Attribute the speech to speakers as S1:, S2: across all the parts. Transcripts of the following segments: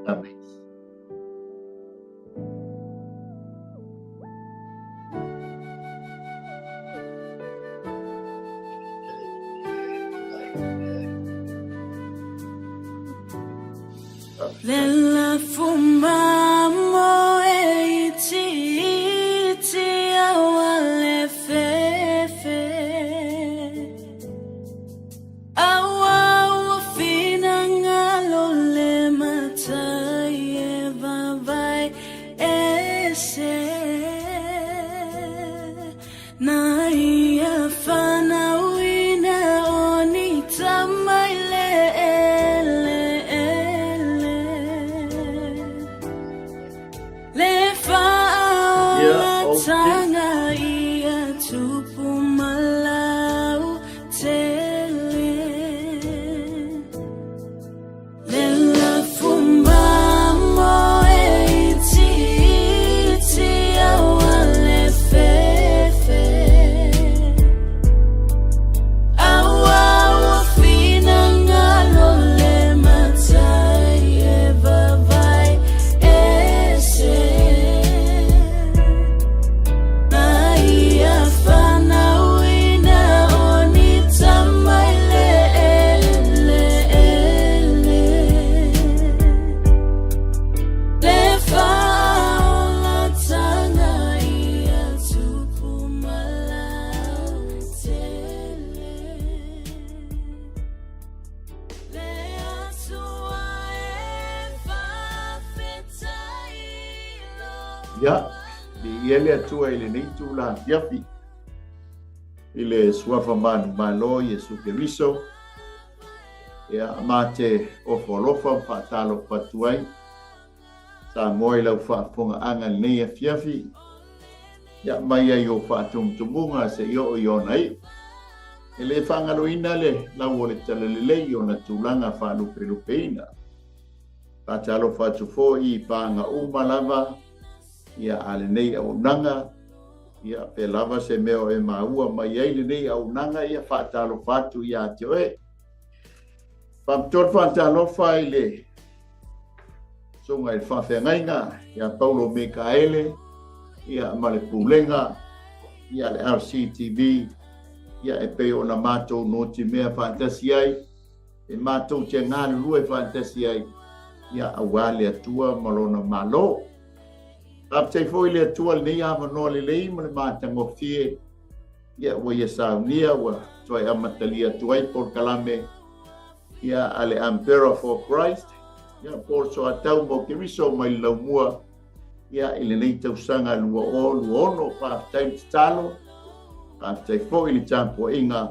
S1: Amene. Ia, ou te. Ia, viia le Atua i lenei itula afiafi, i le Suafa manumalo Iesu Keriso, ia, ma te ofo alofa ma faatalofa atu ai, Samoa i lau faafofogaaga i lenei afiafi, ia, mai ai ou faatumutumuga seia oo i ona iu. E le faagaloina le lau o le Talalelei i ona tulaga faalupelupeina. Faatalofa atu foi i paga uma lava ia a lenei auaunaga, ia pe lava se mea o e maua mai ai lenei auaunaga, ia faatalofa atu ia te oe. Faapitoa le faatalofa i le susuga i le faafeagaiga ia Paulo Mikaele ia ma le pulega ia le RCTV ia e pei ona matou notimea faatasi ai e matou te galulue faatasi ai ia aua le Atua ma lona Malo. Faafetai foi le Atua lenei avanoa lelei ma le matagofie ia ua ia saunia ua toe amatalia atu ai polokalame ia a le Emperor for Christ ia po o Soatau mo Keriso mai le laumua ia i lenei tausaga 2026. Faafetai le tatalo, faafetai foi le tapuaiga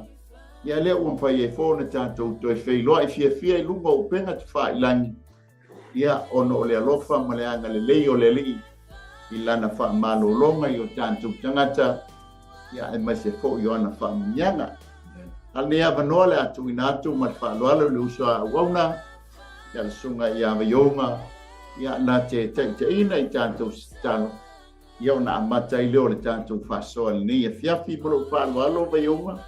S1: ia lea ua mafai ai foi ona tatou toe feiloai fiafia i luga o upega tafailagi ia ona o le alofa ma le agalelei o le Alii i lana faamalologa i o tatou tagata ia aemaise foi o ana faamanuiaga. A o lenei avanoa le a tuuina atu ma le faaaloalo i le uso a auauna ia le Susuga ia Vaiouga ia na te taitaiina i tatou tatalo ia ona amata ai lea o le tatou faasoa i lenei afiafi. Ma lou faaaloalo Vaiouga.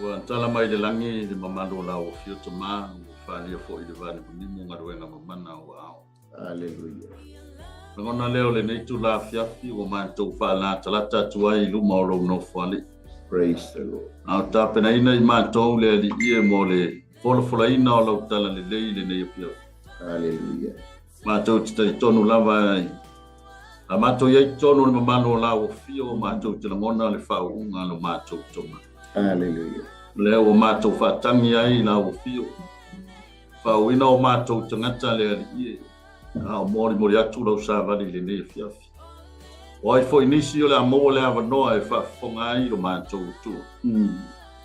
S2: Ua tala mai le lagi le mamalu o lau afio Tama, ua faaalia foi le vanimonimo galuega mamana o ao.
S1: Aleluia.
S2: Lagona lea o lenei itula afiafi ua matou faalatalata atu ai i luma o lou nofoalii.
S1: Praise the Lord.
S2: A o tapenaina i matou le Alii e mo le folafolaina o lau tala lelei i lenei afiafi.
S1: Aleluia.
S2: Matou te talitonu lava i a matou i ai totonu o le mamalu o lau afio, matou te lagona le faauuga lo matou toma.
S1: Aleluia.
S2: Lea ua matou faatagi ai i lau afio. Faauuina o matou tagata le Alii e, a o molimoli atu lau savali i lenei afiafi. O ai foi nisi o le a maua le avanoa e faafofoga ai i lo matou Atua.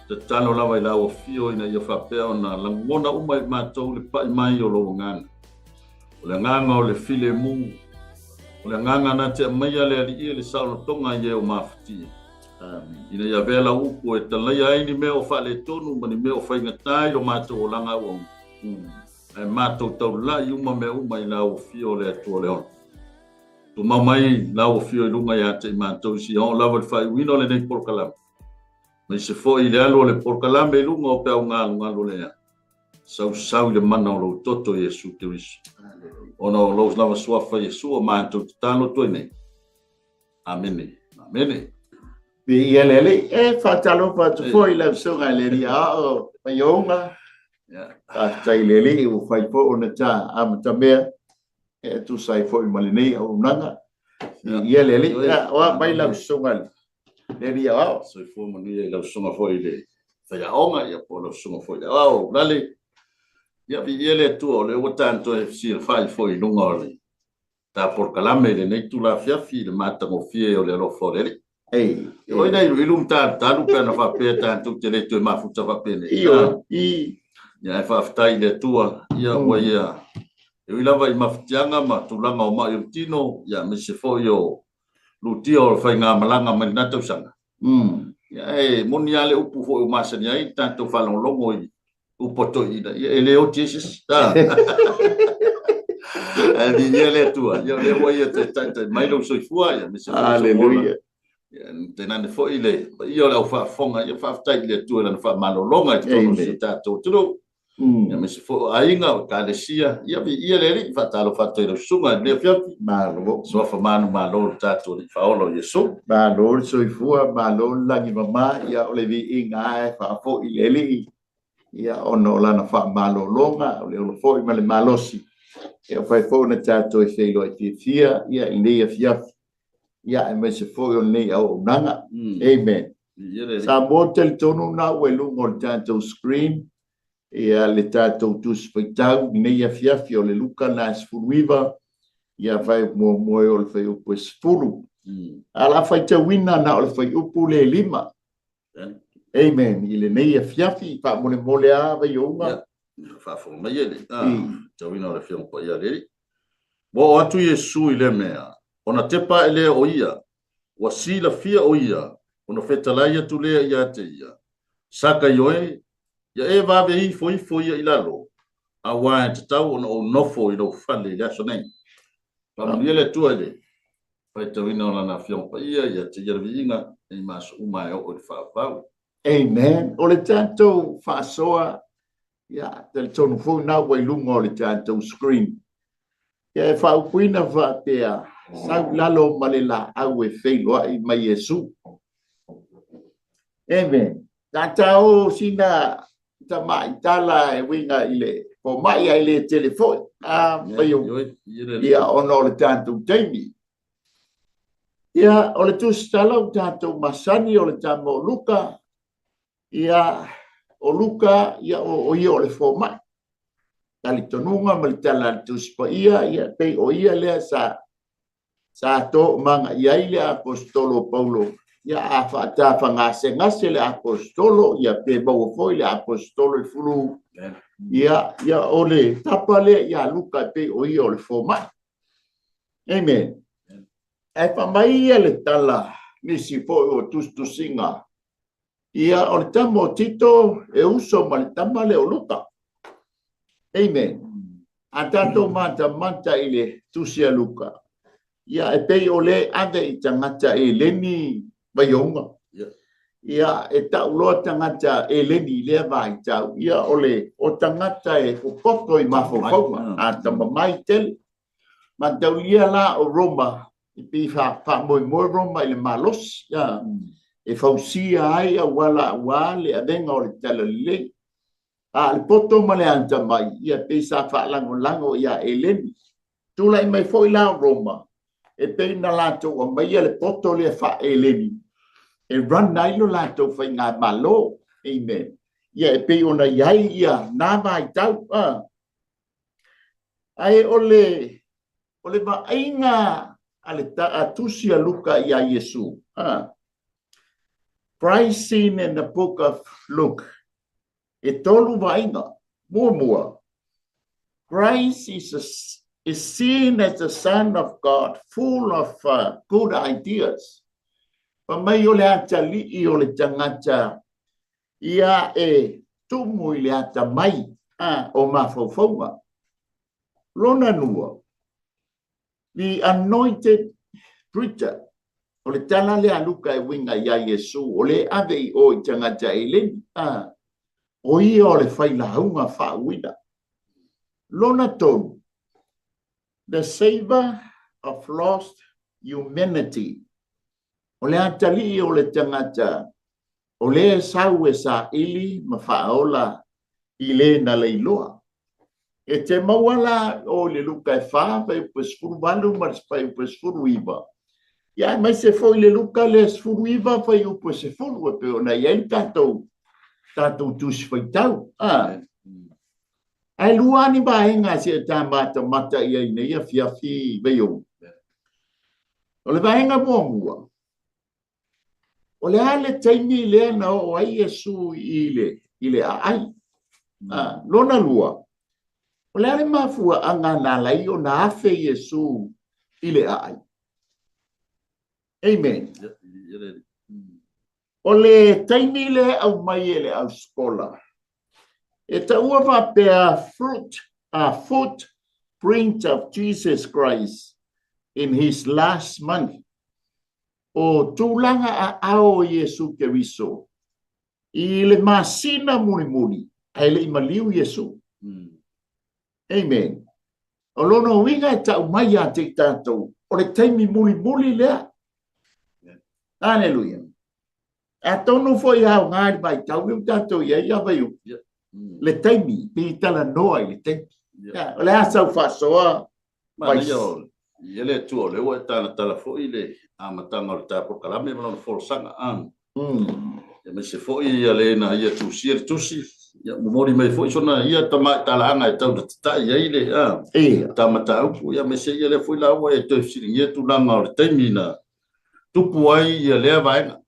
S2: Tatalo lava i lau afio ina ia faapea ona lagona uma e matou le pai mai o lou agaga. O le agaga o le filemu, o le agaga na te aumaia le Alii e le saolotoga i e o mafatia.
S1: Amen.
S2: Ina ia avea lau upu e talaia ai ni mea o faaletonu ma ni mea o faigata i lo matou olaga auauna. Ae matou taulai uma mea uma i lau afio o le Atua o le ola. Tumau mai lau afio i luga ia te i matou i si oo lava i le faaiuina o lenei polokalame. Aemaise foi i le alu o le polokalame i luga o peau galugalu o le ea. Sausau i le mana o lou toto Iesu Keriso. Ona o lou lava suafa Iesu o matou tatalo atu ai nei. Amene. Amene.
S1: Viia le Alii. E faatalofa atu foi i lau susuga i le Alii Aoao Maioga. Faafetai i le Alii ua fai foi ona ta amatamea e tusa ai foi ma lenei auaunaga. Viia le Alii. O a mai lau susuga i le Alii Aoao.
S2: Soifua manuia i lau susuga foi i le faiaoga, ia po o lau susuga foi i le aoao Lale. Ia, viia le Atua o lea ua ta toe fesilafai foi i luga o le ta polokalame i lenei itula afiafi i le matagofie o le alofa o le Alii.
S1: Ei,
S2: Oi na iluilu ma talutalu pe ana faapea tatou te le toe mafuta faapenei.
S1: Ioe, i.
S2: Ia, ae faafetai i le Atua, ia ua ia e ui lava i mafatiaga ma tulaga o mai o le tino, ia aemaise foi o lutia o le faigamalaga mai lena tausaga. Ia, e moni lava le upu foi ua masani ai le tatou faalogologo i upu a toeaiina, ia e le oti ai se isi. Ae viia le Atua, ia o lea ua ia toe taitai mai lou soifua, ia aemaise foi o sou ola. Ia, tainane foi le paia o le aufaafofoga, ia faafetai i le Atua i lana faamalologa i totonu o si o tatou atunuu. Ia aemaise foi o aiga, o ekalesia, ia viia le Alii, faatalofa atu i lau susuga i lenei afiafi.
S1: Malo.
S2: Suafa manumalo lo tatou Alii Faaola o Iesu.
S1: Malo le soifua, malo le lagi mama, ia o le viiga lava e faafoi i le Alii, ia ona o lana faamalologa, o le ola foi ma le malosi, ia ua fai foi ona tatou e feiloai fiafia ia i lenei afiafi, ia aemaise foi o lenei auaunaga. Amen. Samoa, talitonu na ua i luga o le tatou screen ia le tatou Tusi Faitau i lenei afiafi, o le Luka na e 19, ia fuaiupu muamua e oo i le fuaiupu e 10. A o le a faitauina na o le fuaiupu le 5. Amen. I lenei afiafi, faamolemole a Vaiouga.
S2: Ia, faafofoga mai e le faitauina o le Afioga Paia a le Alii. Ua oo atu Iesu i lea mea, ona tepa ae lea o ia, ua silafia o ia, ona fetalai atu lea ia te ia, Sakaio e, ia e vave ifo ifo ia i lalo, auā e tatau ona ou nofo i lou fale i le aso nei. Faamanuia le Atua i le faitauina o Lana Afioga Paia ia te ia le viiga nei ma aso uma e oo i le faavavau.
S1: Amen. O le tatou faasoa, ia, talitonu foi na ua i luga o le tatou screen. Ia e faaupuina faapea, sau i lalo ma le laau e feiloai ma Iesu. Amen. Tata o sina tamai tala e uiga i le fomai ae le tele foi. A mai o ia ona o le tatou taimi. Ia o le tusitala o tatou masani o le tama o Luka, ia o Luka ia o ia o le fomai. Talitonuga ma le tala a le Tusi Paia, ia pei o ia lea sa sa toomaga i ai le Aposetolo o Paulo, ia a faatafagasegase le Aposetolo, ia pe maua foi le Aposetolo i fulu, ia, ia o le tapa lea ia Luka e pei o ia o le fomai. Amen. Ae faamai ia le tala nisi foi o tusitusiga Ia, o le tama o Tito e uso ma le tama lea o Luka. Amen. A tatou matamata i le tusi a Luka, ia e pei o le ave i tagata Eleni Vaiouga. Ia, e tau loa tagata Eleni i lea vaitau, ia o le o tagata e popoto i mafaufauga, a tamamai tele. Mataulia la o Roma, e pei faamoemoe Roma i le malosi, e fausia ai auala aua le avega o le talalelei. A o le poto ma le atamai, ia pei sa faalagolago ia Eleni. Tulai mai foi la o Roma, e pei na latou aumaia le poto lea faa-Eleni, e run ai lo latou faigamalo. Amen. Ia e pei ona i ai ia na vaitau. Ae o le, o le vaaiga a le a tusi a Luka iā Iesu, a, Christ seen in the book of Luke, e tolu vaaiga. Muamua, Christ is, a, is seen as the Son of God, full of uh, good ideas. Fa mai o le atalii o le tagata Ia e tumu i le atamai o mafaufauga. Lona lua, the anointed preacher, o le tala lea a Luka e uiga iā Iesu, o lea e ave i o i tagata Eleni. O ia o le failauga faauuina. Lona tolu, the saver of lost humanity. O le atalii o le tagata o lea e sau e saili ma faaola i le na leiloa. E te maua la o le Luka e 4, fuaiupu e 18 ma le fuaiupu e 19. Ia aemaise foi le Luka le 19, fuaiupu e 10, e pei ona i ai le tatou tatou tusi faitau. Ah. Ae lua ni vaega se ta matamata i ai nei afiafi Vaiou. O le vaega muamua, o le a le taimi lea na oo ai Iesu i le, i le aai. Ah, lona lua, o le a le mafuaaga na ala ai ona afe Iesu i le aai. Amen. O le taimi lea aumai e le ausikola, e taua faapea fruit, a footprint of Jesus Christ in his last month. O tulaga aao o Iesu Keriso i le masina mulimuli ae le i maliu Iesu. Amen. O lona uiga e tau mai ia te i tatou, o le taimi mulimuli lea. Aleluia. Atonu foi e aoga i le vaitau lea ua tatou i ai ia Vaiupu. Le taimi, pe talanoa i le taimi. O le a sau faasoa?
S2: Manaia o ia le Atua o lea ua e talatala foi le amataga o le ta polokalame ma lona folasaga. Aemaise foi ia le na ia tusia le tusi, ia momoli mai foi sona ia tamai talaaga e tau na tatai ai le ta mataupu, ia aemaise ia lea foi la ua e toe fesiligia tulaga o le taimi na tupu ai ia lea vaega.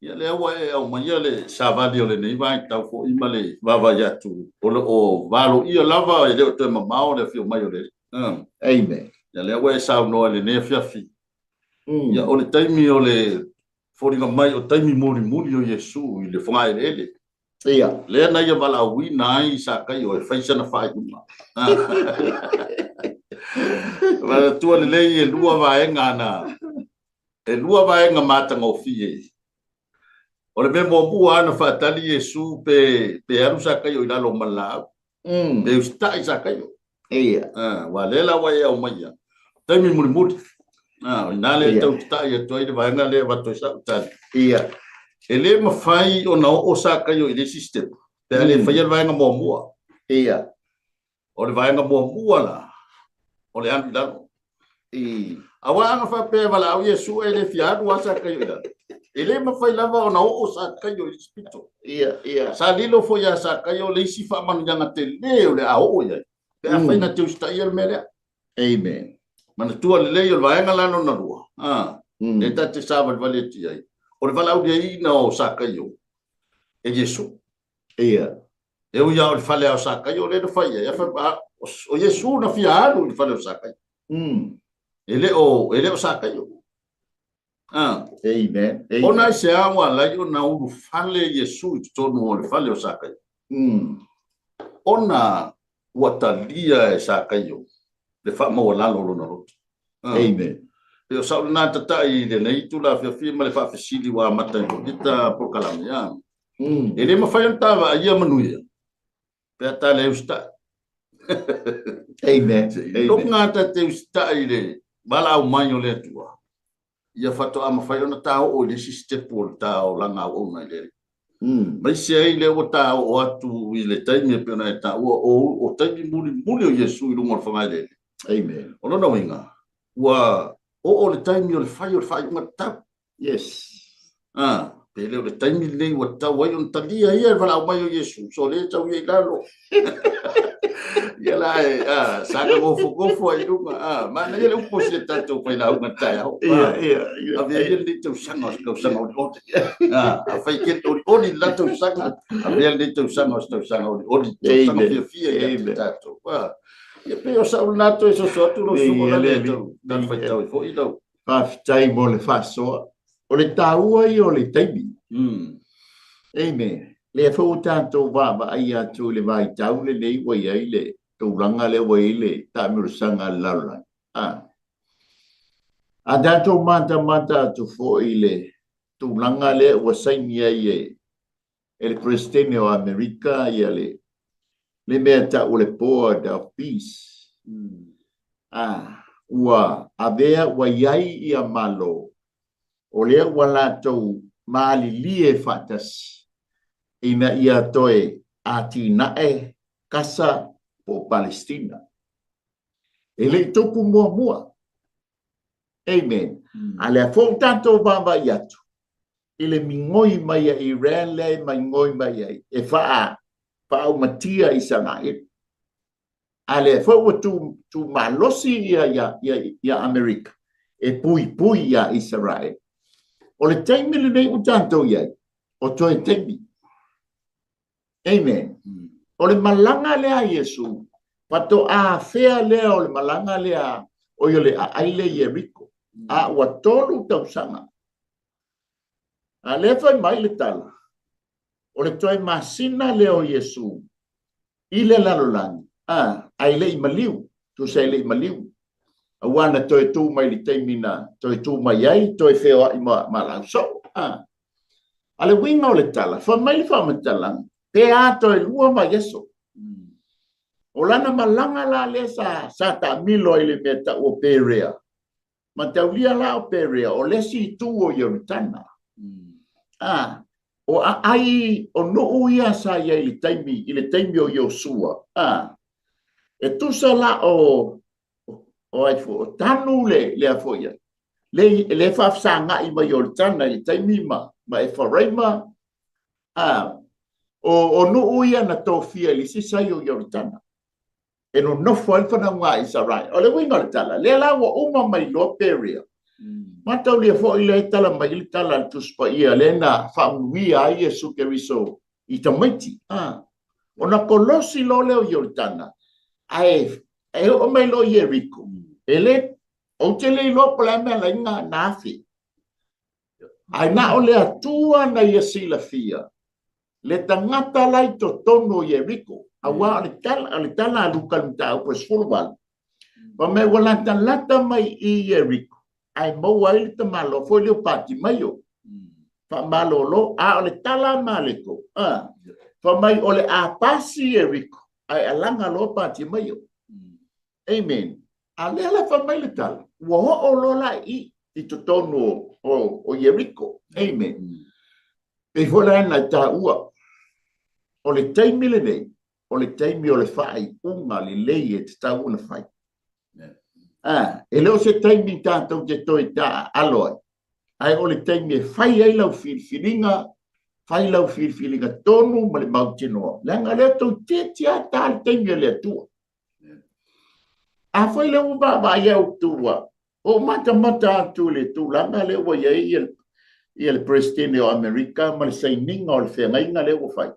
S2: Ia lea ua e aumaia le savali o lenei vaitau foi ma le vaavaai atu o lo o valoia lava e le o toe mamao le afio mai o le Alii.
S1: Amen.
S2: Ia lea ua e saunoa i lenei afiafi. Ia o le taimi o le foliga mai o taimi mulimuli o Iesu i le fogaeleele.
S1: Ia.
S2: Lea na ia valaauina ai Sakaio e fai sana faaiuga. Manatua lelei e lua vaega na e lua vaega matagofie. O le mea muamua lava na faatali Iesu pe, pe alu Sakaio i lalo ma le laau. Pe usitai Sakaio.
S1: Ia.
S2: Ah, aua lea la ua e aumaia. Taimi mulimuli. Ah, o ina lea e tau tatai atu ai le vaega lea e avatu ai sau tali.
S1: Ia.
S2: E le mafai ona oo Sakaio i le isi step pe a le faia le vaega muamua.
S1: Ia.
S2: O le vaega muamua la, o le alu i lalo. Aua ana faapea e valaau Iesu e le fia alu lava Sakaio i lalo. E le mafai lava ona oo Sakaio i le isi pito.
S1: Ia, ia.
S2: Sa lilo foi ia Sakaio le isi faamanuiaga tele o le a oo i ai, pe afai na te usitaia le mea lea.
S1: Amen.
S2: Manatua lelei o le vaega la lona lua, lea ta te savalivali atu i ai, o le valaauliaina o Sakaio e Iesu.
S1: Ia.
S2: E ui lava o le fale o Sakaio lea na fai ai, o Iesu na fia alu i le fale o Sakaio. E le o, e le o Sakaio.
S1: Ah. Amen.
S2: Amen. Ona aisea ua ala ai ona ulufale Iesu i totonu o le fale o Sakaio? Ona ua talia e Sakaio le faamaualalo o lona loto.
S1: Amen.
S2: Pei o sau lena tatai i lenei itula afiafi ma le faafesili ua amata ai foi ta polokalame. E le mafai ona ta vaaia manuia pe a ta le usitai.
S1: Amen.
S2: Seiloga ta te usitai i le valaau mai o le Atua, ia faatoa mafai ona ta oo i le isi sitepu o le ta olaga auauna i le Alii. Aemaise ai lea ua ta oo atu i le taimi e pei ona e taua, o taimi mulimuli o Iesu i luga o le fagaeleele.
S1: Amen.
S2: O lona uiga, ua oo le taimi o le fai o le faaiuga tatau.
S1: Yes.
S2: Ah, pe le o le taimi lenei ua tatau ai ona talia ia le valaau mai o Iesu, so lea e tau ia i lalo. Ia la e, ah, sa gofogofo ai i luga, ah, manaia le upu o si a tatou failauga i le taeao.
S1: Ia, ia, ia.
S2: Avea ia lenei tausaga o se tausaga olioli. Ah, afai ke olioli le la tausaga, avea lenei tausaga o se tausaga olioli, tausaga fiafia ia te tatou. Ah, ia pei o sau lena toe soso atu lau susuga la lea tau talifuaitau ai foi lau.
S1: Faafetai mo le faasoa. O le taua ia o le taimi. Amen. Lea foi ua tatou vaavaai atu i le vaitau lenei ua i ai le tulaga lea ua i ai le taamilosaga a le lalolagi. A. A tatou matamata atu foi i le tulaga lea ua saini ai e e le Peresetene o Amerika ia le le mea tau o le Board of Peace. A, ua avea ua i ai ia Malo, o lea ua latou malilie faatasi ina ia toe atinae Kasa po o Palestina. E le i tupu muamua. Amen. A lea foi ua tatou vaavaai atu i le migoi mai a Iran lea e migoi mai ai e faa faaumatia Isaraelu. A lea foi ua tu, tu malosi ia, ia, ia, ia Amerika e puipui iā Isaraelu. O le taimi lenei ua tatou i ai, o toe taimi. Amen. O le malaga lea a Iesu, faatoa afea lea o le malaga lea, oi o le aai lea i Ieriko, a ua 3 tausaga. A lea fai mai le tala, o le toe masina lea o Iesu i le lalolagi, a, ae le i maliu, tusa e le i maliu. Aua na toe tu mai i le taimi na toe tu mai ai, toe feoai ma, ma lausoo. A. A le uiga o le tala, fai mai le faamatalaga, pe a toe 2 vaiaso. O lana malaga la lea sa, sa taamilo ai le mea tau o Perea. Mataulia la o Perea, o le isi itu o Ioritana. A, o aai, o nuu ia sa i ai i le taimi, i le taimi o Iosua. A, e tusa la o, o ai foi, o Tanu le, lea foi ai. Le, le faafesagai mai Ioritana i le taimi ma, ma Efaraima. A, o, o nuu ia na tofia i le isi sai o Ioritana. E nonofo ai le fanauga a Isarae. O le uiga o le tala, lea la ua uma mai loa Perea. Mataulia foi lea e tala mai le tala a le Tusi Paia lea na faamanuia ai Iesu Keriso i tamaiti. Ah, ona kolosi loa lea o Ioritana, ae e oo mai loa i Ieriko, e le, ou te le iloa po o le a mea na ala ai na afe. Ae na o le Atua na ia silafia le tagata la i totonu o Ieriko, aua o le tala, o le tala a Luka i le mataupu e 18, fai mai ua latalata mai i Ieriko, ae maua ai le tamaloa foi lea o Patimaio, faamalolo, a o le tala a Maleko, a, fai mai o le a pasi Ieriko, ae alaga loa Patimaio. Amen. A lea la fai mai le tala, ua oo loa la i i totonu o, o, o Ieriko. Amen. Pei foi la na taua, o le taimi lenei, o le taimi o le faaiuga lelei e tatau ona fai. Ah, e le o se taimi tatou te toe taaalo ai, ae o le taimi e fai ai lau filifiliga, fai lau filifiliga tonu ma le mautinoa. Leaga lea toeitiiti lava ta le taimi o le Atua. Afai lea ua vaavaai au tua, ua matamata atu i le tulaga lea ua i ai ia le Peresetene o Amerika ma le sainiga o le feagaiga lea ua fai.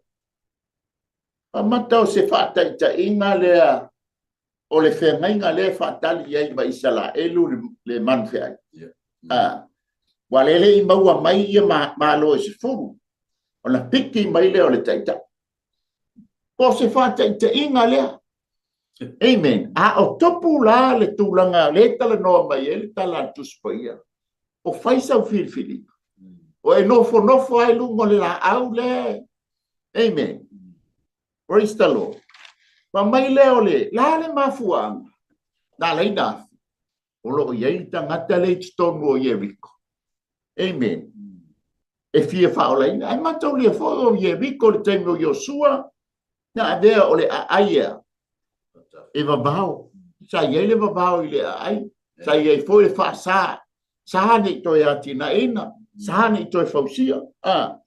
S1: Faamata o se faataitaiga lea o le feagaiga lea e faatali i ai ma Isalaelu le manufeai. Ah, ua le le i maua mai ia malo e 10, ona piki mai lea o le taitai. Po o se faataitaiga lea. Amen. A o tupu la le tulaga lea e talanoa mai ai le tala a le Tusi Paia, o fai sau filifiliga. O e nofonofo ai luga o le laau lea. Amen. Praise the Lord. Fai mai lea o le, la le mafuaaga, na ala ai na afe, o lo o i ai le tagata lea i totonu o Ieriko. Amen. E fia faaolaina. Ae mataulia foi o Ieriko i le taimi o Iosua, na avea o le aai ea e vavao. Sa i ai le vavao i le aai, sa i ai foi le faasa, sa ne i toe atinaeina, sa ne i toe fausia. Ah.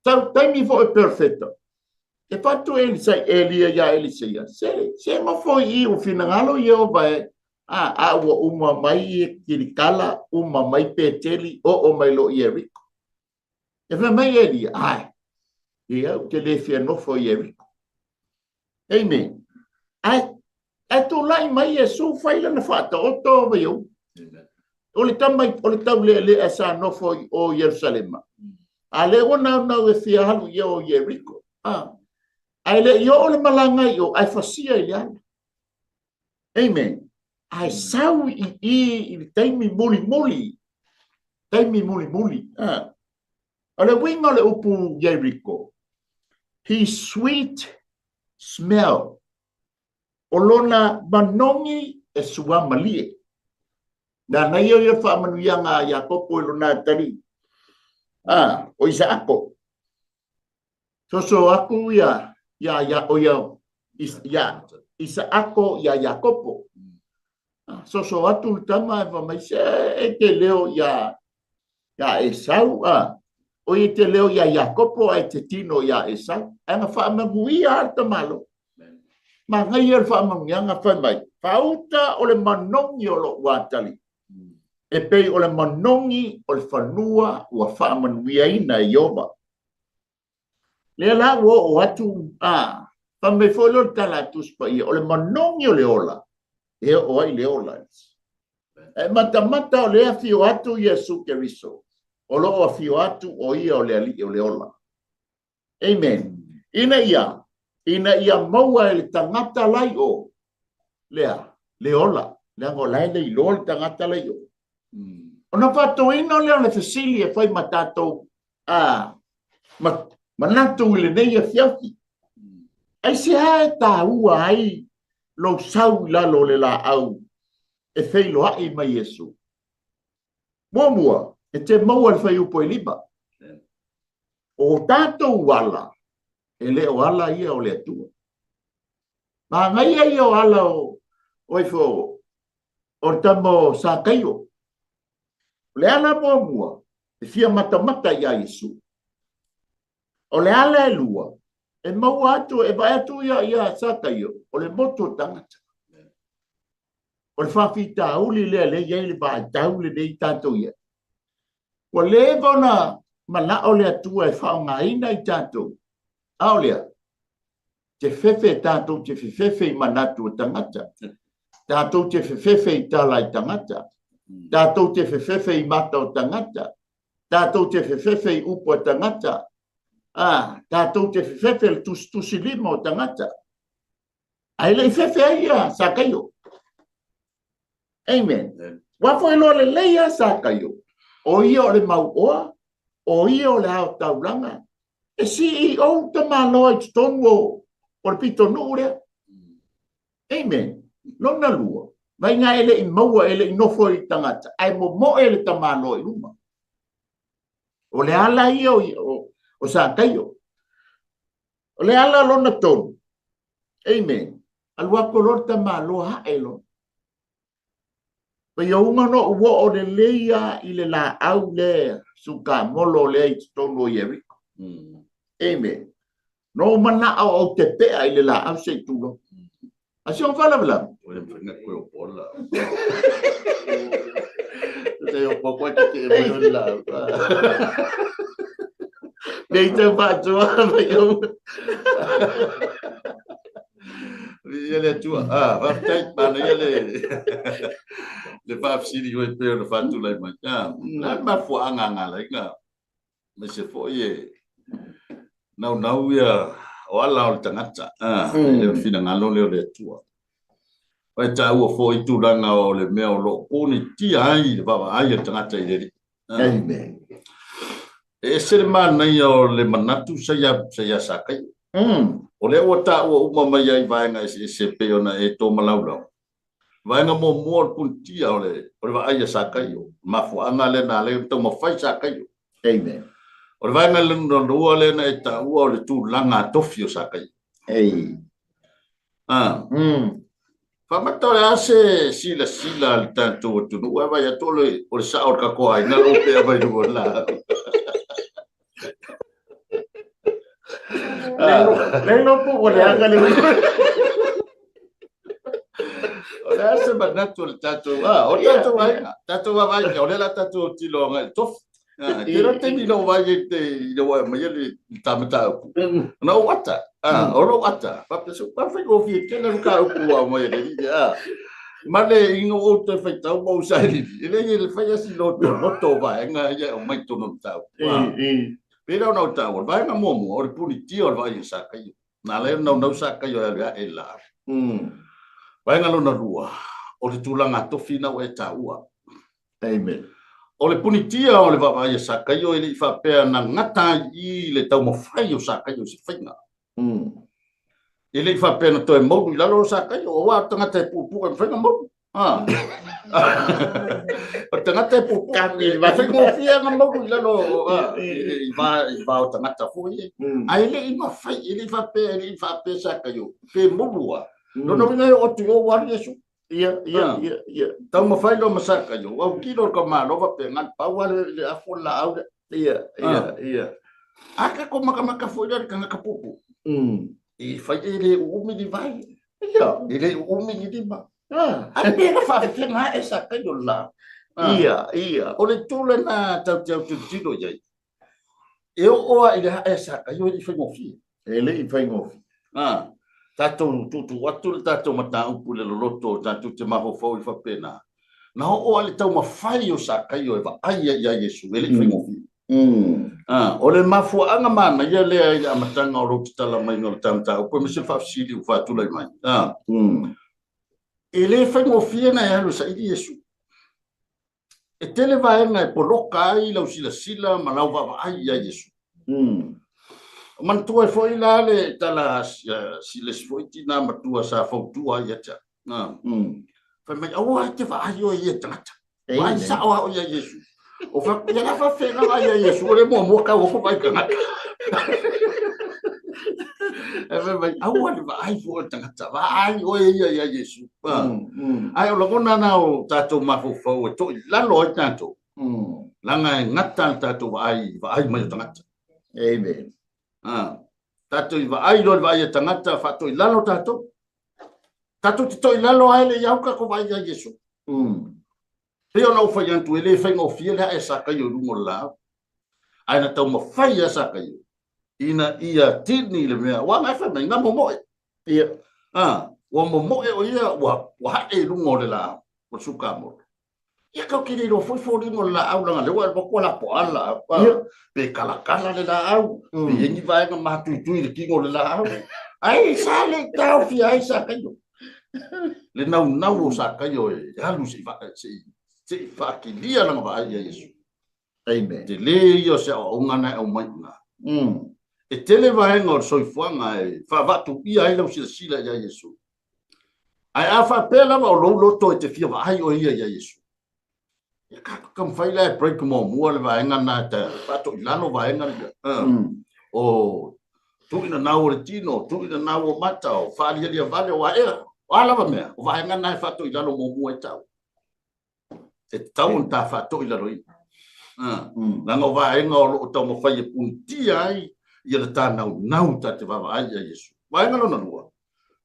S1: Sau taimi foi perofeta, e fatu Elisai, Elia iā Eliseia, se, se nofo i i ua finagalo Ieova e, a, a ua uma mai i Kilikala, uma mai Peteli, oo mai loa i Ieriko. E fai mai Elia, ae, ia ou te le fia nofo i Ieriko. Amen. Ae, ae tulai mai Iesu fai lana faataoto Vaiou. O le tama, o le taulealea sa nofo i o Ierusalema. A lea ua naunau e fia alu i o Ieriko. A, ae le i oo le malaga i o, ae fasia i le ala. Amen. Ae sau i i i le taimi mulimuli. Taimi mulimuli. A. O le uiga o le upu Ieriko, his sweet smell, o lona manogi e suamalie. Nana ia o ia faamanuiaga a Iakopo i lona atalii, a, o Isaako. Soso aku ia, ia, ia, o ia, ia, Isaako ia Iakopo. Soso atu le tama e fai mai, se e te leo ia, ia Esau, a, o ia te leo ia Iakopo ae te tino ia Esau. Ae na faamanuia le tamalo. Manaia le faamanuiaga fai mai, faauta o le manogi o lou atalii, e pei o le manogi o le fanua ua faamanuiaina e Ieova. Lea la ua oo atu, a, fai mai foi lea o le tala a Tusi Paia, o le manogi o le ola, e oo ai le ola. E matamata o lea afio atu Iesu Keriso, o lo o afio atu o ia o le Alii o le ola. Amen. Ina ia, ina ia maua e le tagata la i o, lea, le ola, leaga o la e le iloa le tagata la i o. Ona faatoina lea o le fesili e fai ma tatou a, ma, manatu i lenei afiafi. Aisea e taua ai lou sau i lalo o le laau e feiloai ma Iesu? Muamua, e te maua le fuaiupu e 5. O tatou ala, e le o ala ia o le Atua. Manaia ia o ala o, o ifo, o le tama o Sakaio. O le ala muamua, e fia matamata iā Iesu. O le ala e lua, e maua atu, e vaai atu ia, ia Sakaio, o le motu o tagata. O le faafitauli lea lea i ai le vaitau lenei tatou i ai. Ua leva ona manao le Atua e faaaogaina i tatou, a o lea, te fefe tatou te fefefe i manatu o tagata, tatou te fefefe i tala i tagata, tatou te fefefe i mata o tagata, tatou te fefefe i upu a tagata, a, tatou te fefefe i le tusitusilima o tagata. Ae le i fefe ai ia Sakaio. Amen. Ua foi loa lelei ia Sakaio. O ia o le mauoa, o ia o le ao taulaga. E CEO tamaloa i totonu o le pitonuu lea. Amen. Lona lua, vaiga e le i maua, e le i nofo i tagata, ae momoe le tamaloa i luma. O le ala ia o Sakaio. O le ala lona tolu, amen, alu atu loa le tamaloa hae loa. Paiauga no ua oo lelei lava i le laau lea sukamolo lea i totonu o Ieriko. Amen. No ou manao ou te pea i le laau se i tulou. A si ona faalavelave.
S2: O le mawhai ngā koe o pola. Te o poa koe te te e mai o la.
S1: Nei tau whātua, mai au.
S2: Ia le Atua. Ah, faafetai, manaia le le faafesili foi pei ona faatulai mai. Ah, na le mafuaaga a Galaina aemaise foi e naunau ia o ala o le tagata, ah, e le o le finagalo lea o le Atua. E taua foi tulaga o le mea o lo o punitia ai le vaavaai a le tagata i le Alii.
S1: Amen.
S2: E ese le manaia o le manatu sa ia, sa ia Sakaio. O lea ua taua uma mai ai vaega eseese e pei ona e tōmalaulau. Vaega muamua o le punitia o le, o le vaai a Sakaio. Mafuaaga lea na ala ai ona taumafai Sakaio.
S1: Amen.
S2: O le vaega lona lua lea na e taua o le tulaga tofi o Sakaio.
S1: Ei.
S2: Ah. Faamata o le a se silasila a le tatou atunuu ae vaai atu o le, o le sao o le tatou aiga lo pea mai luga o le laau.
S1: Le iloa po ua leaga le
S2: O le a se manatu o le tatou, ah, o le tatou aiga, tatou vaavaai, o lea la tatou tilo agai i le tofi. Ah, te rā taimi ina o vai e te ina wai mai le tā mataupu. Na o ata, ah, o lou ata, faapea so pa whaigofie tele le mataupu a mai le li, ah. Ma le ingo o te whaitau ma usailili, e le i le whai asi loto, loto vaenga ia o mai tono mataupu. Ah. Pera ona o tāua, le vaenga muamua, o le punitia o le vaai a Sakaio. Nā lea naunau Sakaio e alu e ae la. Vaenga lona lua, o le tulaga tofi na ua e tāua.
S1: Amen.
S2: O le punitia o le vaavaai a Sakaio e le i faapea na gata ai i i le taumafai o Sakaio i se faiga. E le i faapea na toe maulu i lalo o Sakaio, aua o le tagata e puupuu e mafai ona maulu. O le tagata e puupuu, e faigofie ona maulu i lalo i va o tagata foi ia. Ae le i mafai, e le i faapea, e le i faapea Sakaio, pe maulu lava. Lona uiga e oo atu i o ua alu Iesu.
S1: Ia, ia, ia, ia.
S2: Taumafai loa ma Sakaio, ua autilo le tamaloa faapena, pau lava le afu o le laau lea.
S1: Ia, ia, ia.
S2: A tatou makamaka foi lea i le tagata puupuu, e fai e le uumi ni vai. E le uumi ni lima. Ae pe na faafefea ae Sakaio le laau.
S1: Ia, ia.
S2: O le itu lena tatou te autilotilo i ai. E oo lava i le ae a Sakaio e le i faigofie.
S1: E le i faigofie.
S2: Tatou tuutuu atu le tatou mataupu i le loloto tatou te mafaufau ai faapena. Na oo lava i le taumafai o Sakaio e vaai ai ia Iesu, e le i faigofie. O le mafuaaga manaia lea i le amataga o lou tatala maiga o le ta mataupu, aemaise le faafesili ua faatulai mai. E le faigofie ona e alu e saili Iesu. E tele vaega e poloka ai lau silasila ma lau vaavaai ia Iesu. Manatua ai foi la le tala a si le isi foi tina matua sa fautua ai ia te au. Fai mai, aua e te vaai oe i ia tagata. Vaai sao lava oe ia Iesu. O fai atu, ia la faafefea na vaai ia Iesu, o lea muamua tau atu vaai tagata. Ae fai mai, aua le vaai fua i le tagata, vaai oe ia ia Iesu. Ae o lagona na o tatou mafaufau e toilalo ai tatou, leaga e gata le tatou vaai i vaai mai o tagata.
S1: Amen.
S2: Tatou i vaai loa i le vaai a tagata, faatoilalo tatou. Tatou te toilalo ai le iau tatou vaai ia Iesu. Pei ona ou fai atu, e le faigofie le ae a Sakaio i luga o le laau. Ae na taumafai lava Sakaio ina ia tini le mea, aua na e fai mai, na momoe.
S1: Ia.
S2: Ua momoe o ia, ua hae i luga o le laau, o le sukamolo. Ia tatou te le iloa foi foliga o le laau, leaga o lea ua alu atu ua lapoa le laau.
S1: Ia.
S2: Pe kalakala le laau, pe i ai ni vaega matuitui i le tino o le laau. Ae sa le i taofia ai Sakaio. Le naunau o Sakaio e alu se i faakilia lana vaai ia Iesu.
S1: Amen.
S2: Tele ia o se aoaoga na e aumai i ina. E tele vaega o le soifuaga e faavaatuia ai lau silasila ia Iesu. Ae a faapea lava o lou loto e te fia vaai oe ia ia Iesu, ia tatou taumafai la e break muamua le vaega lena e faatoilalo vaega lea. O tuuinanau o le tino, tuuinanau o mata, o faalialia vale, o a ea, o a lava mea, o vaega na e faatoilalo muamua e tau. E tatau ona ta faatoilaloina. Leaga o vaega o lo o taumafai e punitia ai ia le ta naunau ta te vaavaai ia Iesu. Vaega lona lua,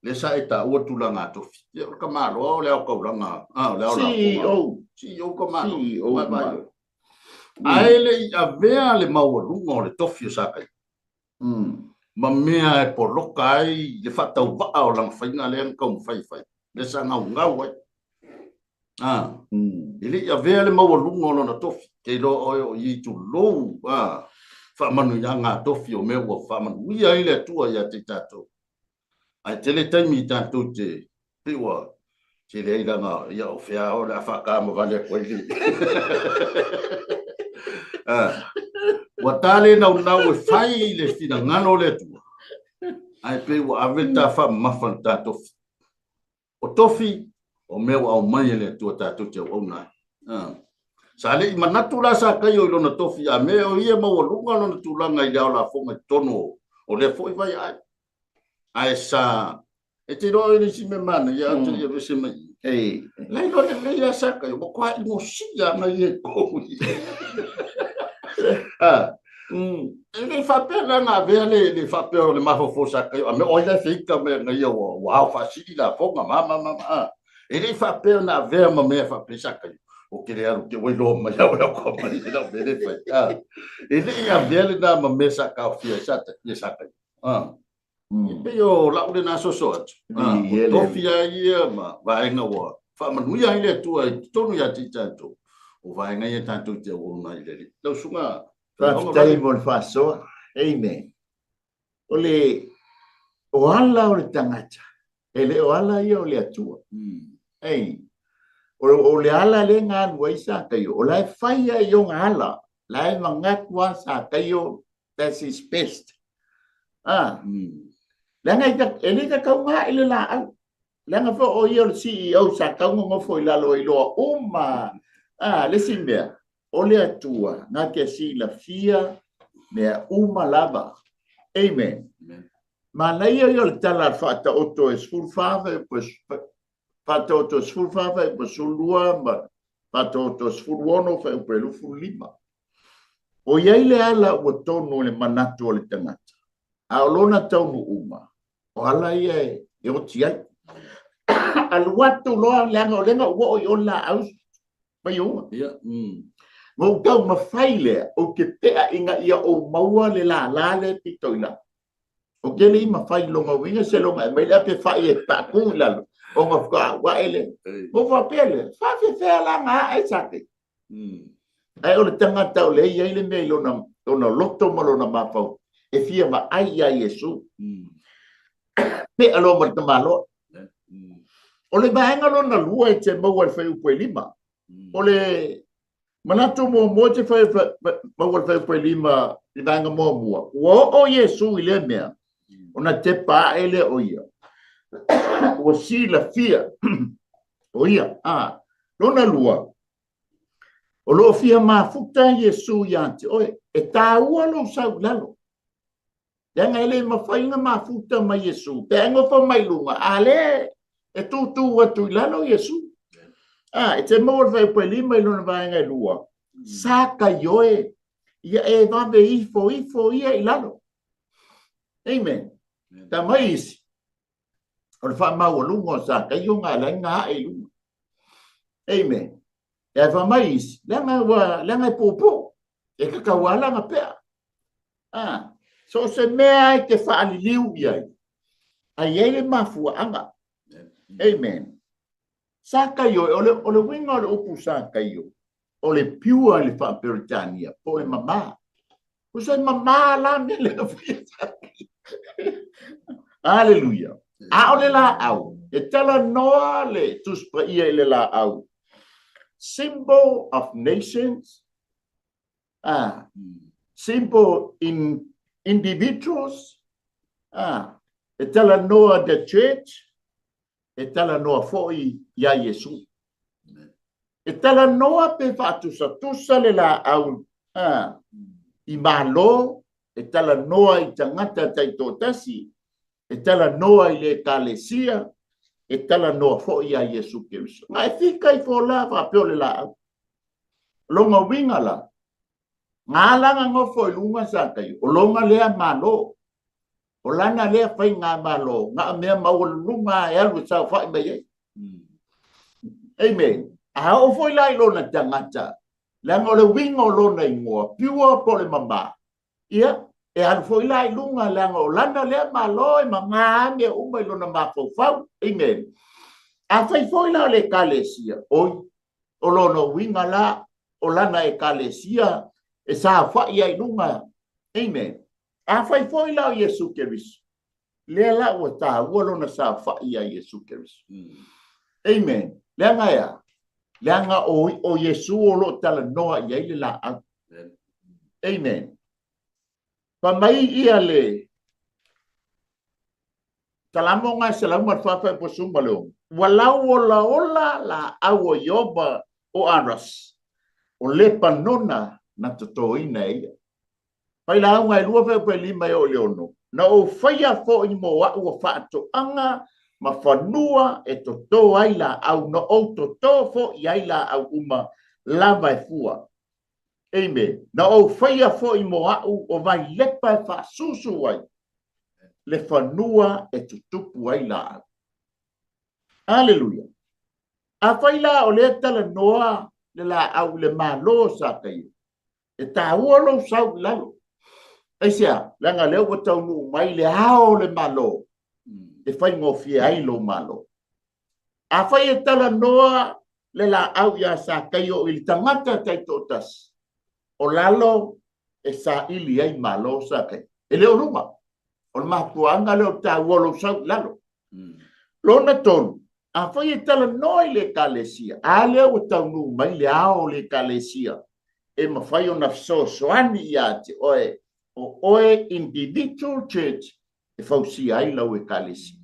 S2: lea sa e taua tulaga a tofi. Ia o le tamaloa o le aokaulaga, o le ao
S1: CEO.
S2: CEO tamaloa.
S1: CEO tamaloa.
S2: Ae le i avea le maualuga o le tofi o Sakaia ma mea e poloka ai le faatauvaa o lana faiga lea na taumafai e fai, lea sa gaugau ai. E le i avea le maualuga o lona tofi, te iloa oe o i tulou faamanuiaga a tofi o mea ua faamanuia ai le Atua ia te i tatou. Ae tele taimi i tatou te pei ua tele ai lana ia o fea o le a faataamavale atu ai le ua ta le naunau e fai le finagalo o le Atua, ae pei ua ave le ta faamamafa i le ta tofi. O tofi, o mea ua aumai e le Atua tatou te auauna ai. Sa le i manatu la Sakaio i lona tofi a mea o ia maualuga lona tulaga i le ao lafoga i totonu o lea foi vaiaai. Ae sa, e te iloa oe le isi mea manaia, a te le i aveese mai i. La iloa lelei lava Sakaio, ua matua inosia ana ia i totonu i i. E le faapea la na avea le faapea o le mafaufau o Sakaio, a mea o ai la e feita mai ana ia ua ao faasili lafoga ma ma ma ma. E le faapea na avea ma mea faapea Sakaio. O ke le alu te ua iloa mai au e au mai i lau mea le fai. E le i avea lena ma mea sa taofia e Sakaio. E pei o lau lena soso atu. O tofi lava ia ma vaega ua faamanuia ai le Atua i totonu ia te i tatou. O vaega ia tatou te auauna ai i le Alii. Lau susuga
S1: Faafetai mo le faasoa. Amen. O le o ala o le tagata, e le o ala ia o le Atua. Ei. O le ala lea na alu ai Sakaio, o la e fai lava i ona ala, la e manatu lava Sakaio that's his best. Ah. Leaga e le tatau ona ae le laau. Leaga foi o ia o le CEO sa tatau ona nofo i lalo e iloa uma. Ah, le isi mea, o le Atua na te silafia mea uma lava. Amen. Manaia ia o le tala a le Faataoto e 14 Faataoto e 14 fuaiupu e 12 ma Faataoto e 16 fuaiupu e 25. O i ai le ala ua tonu i le manatu o le tagata, a o lona taunuuga, o ala ia e oti ai. Alu atu loa, leaga o lea na ou oo i o le laau maiuga.
S2: Ia.
S1: Na ou taumafai lea, ou te pea ina ia ou maua le lala lea e pito i lalo. Ou te le i mafai i lona uiga seiloga e aumai le ape fai e paku i lalo ona faatoa ou ae lea. Ona ou faapea lea, e faafefea la ona ae Sake? Ae o le tagata o lea e i ai le mea i lona, lona loto ma lona mafaufau e fia vaai ia Iesu. Pea loa ma le tamaloa. O le vaega lona lua e te maua i le fuaiupu e 5, o le Manatu muamua te fai maua le fuaiupu e 5 i vaega muamua, ua oo Iesu i lea mea, ona tepa ae lea o ia. Ua silafia o ia. A, lona lua, o lo o fia mafuta Iesu ia te oe, e tāua lou sau i lalo. Leaga e le mafai ona mafuta mai Iesu, pe a e nofo mai luga, a lea e tūtū atu i lalo Iesu. A, e te maua le fuaiupu e 5 i lona vaega e 2, sa kaioe, ia e vave ifo ifo ia i lalo. Amen. Ta mai isi, o le faamaualuga o Sakaio na ala ai ona ae i luga. Amen. E ai mai isi, leaga ua, leaga e puupuu, e tatau lava lana pea. Ah, so o se mea e te faaliliu i ai, a i ai le mafuaaga. Amen. Sakaio, o le, o le uiga o le upu Sakaio, o le pure i le faa-Peretania, po o le mamā. Tusa e mamā la mea lea fai e Sakaio. Aleluia. A o le laau, e talanoa le Tusi Paia i le laau. Symbol of nations, ah, symbol in individuals, ah, e talanoa the church, e talanoa foi iā Iesu. E talanoa pe faatusatusa le laau a, i Malo, e talanoa i tagata taitoatasi, e talanoa i le Ekalesia, e talanoa foi iā Iesu Keriso. Na e fika ifo la faapea o le laau. Lona uiga la, na ala na nofo i luga Sakaio, o lona lea Malo. O lana lea faigamalo, na o mea maualuluga e alu e saofai mai ai. Amen. A oo foi la i lona tagata, leaga o le uiga o lona igoa, pure po o le mama, ia, e alu foi la i luga, leaga o lana lea Malo e mama lava mea uma i lona mafaufau. Amen. Afai foi la o le Ekalesia, oi, o lona uiga la, o lana Ekalesia e saofai ai i luga. Amen. Afai foi la o Iesu Keriso, lea la ua taua lona saofai iā Iesu Keriso. Amen. Leaga e a? Leaga o, o Iesu o lo o talanoa i ai le laau. Amen. Fai mai ia le Salamo ga e 104 fuaiupu 16, Ua lauolaola laau o Ioba o Aras, o Lepanona na totoina e ia. Failauga e 2 fuaiupu e 5 e oo i le 6, Na ou faia foi mo au o faatoaga ma fanua e toto ai laau, na ou toto foi ai laau uma lava e fua. Amen. Na ou faia foi mo au o vailepa e faasusu ai le fanua e tutupu ai laau. Aleluia. Afai la o lea talanoa le laau i le Malo o Sakaio, e taua lou sau i lalo. Aisea? Leaga lea ua taunuu mai le ao o le Malo e faigofie ai lou Malo. Afai e talanoa le laau iā Sakaio i le tagata taitoatasi, o lalo e saili ai Malo Sakaio. E le o luga. O le mafuaaga lea o le taua o lou sau i lalo. Lona tolu, Afai e talanoa i le Ekalesia, a lea ua taunuu mai le ao o le Ekalesia e mafai ona fesoasoani ia te oe, o oe individual church e fausia ai lau Ekalesia.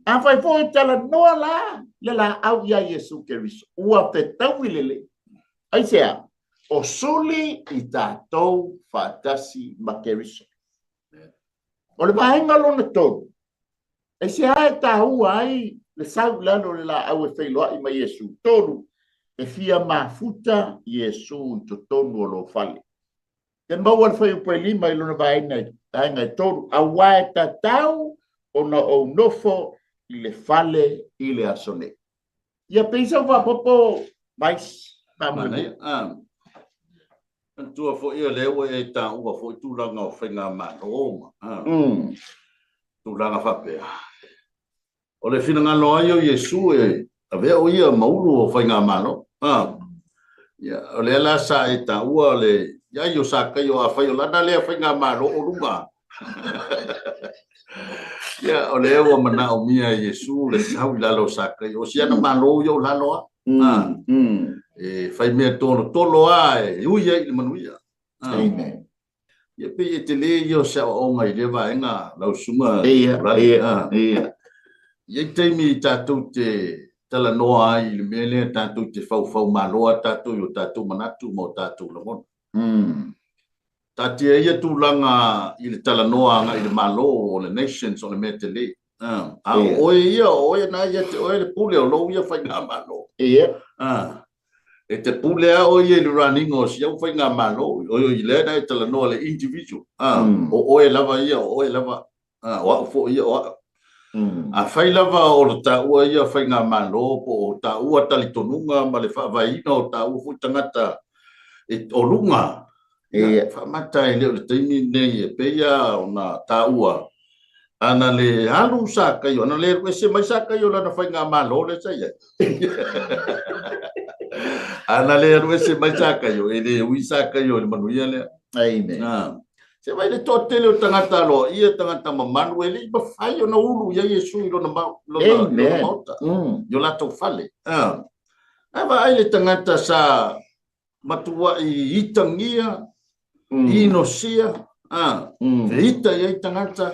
S1: Afai foi e talanoa la le laau ia Iesu Keriso, ua fetaui lelei. Aisea? O suli i tatou faatasi ma Keriso. O le vaega lona tolu, aisea e taua ai le sau i lalo o le laau e feiloai ma Iesu? Tolu, e fia mafuta Iesu i totonu o lou fale. Te maua le fuaiupu e 5 i lona vaega e 3, aua e tatau ona ou nofo i le fale i le aso nei. Ia pei sau faapopo Vice faamolemole.
S2: Manaia. Manatua foi o lea ua e taua foi tulaga o faigamalo ma tulaga faapea. O le finagalo ai o Iesu e avea o ia ma ulu o faigamalo. Ia, o lea la sa e taua le iai o Sakaio afai o lana lea faigamalo o luga. Ia, o lea ua manaomia e Iesu le sau i lalo o Sakaio. O siana malo ia o lalo a. E fai mea tolotolo a e ui ai i le manuia.
S1: Amen.
S2: Ia pei e tele ia o se aoaoga i lea vaega lau susuga.
S1: Ia, ia, ia.
S2: I ai taimi tatou te talanoa ai i le mea lea tatou te faufau malo a tatou i o tatou manatu ma o tatou lagona. Taatia ia tulaga i le talanoa agai i le Malo o le nations o le mea tele. A o oe ia, o oe na ia te oe le pule o lou ia faigamalo. E te pule a oe ia i le running o si au faigamalo, o i lea na e talanoa le individual. O oe lava ia, o oe lava. O au foi ia, o au. Afai lava o le taua ia faigamalo po o taua talitonuga ma le faavaeina o taua foi tagata e o luga, ia, faamata e le o le taimi lenei e pei lava ona taua ana le alu Sakaio, ana le alu ese mai Sakaio lana faigamalo lea sa i ai. Ana le alu ese mai Sakaio, e le ui Sakaio i le manuia lea.
S1: Amen.
S2: Se vai le toatele o tagata aloaia, tagata mamalu, e le i mafai ona ulu i ai Iesu i lona lona maota, i o latou fale. A vaai le tagata sa matuai itagia, inosia, feita i ai tagata,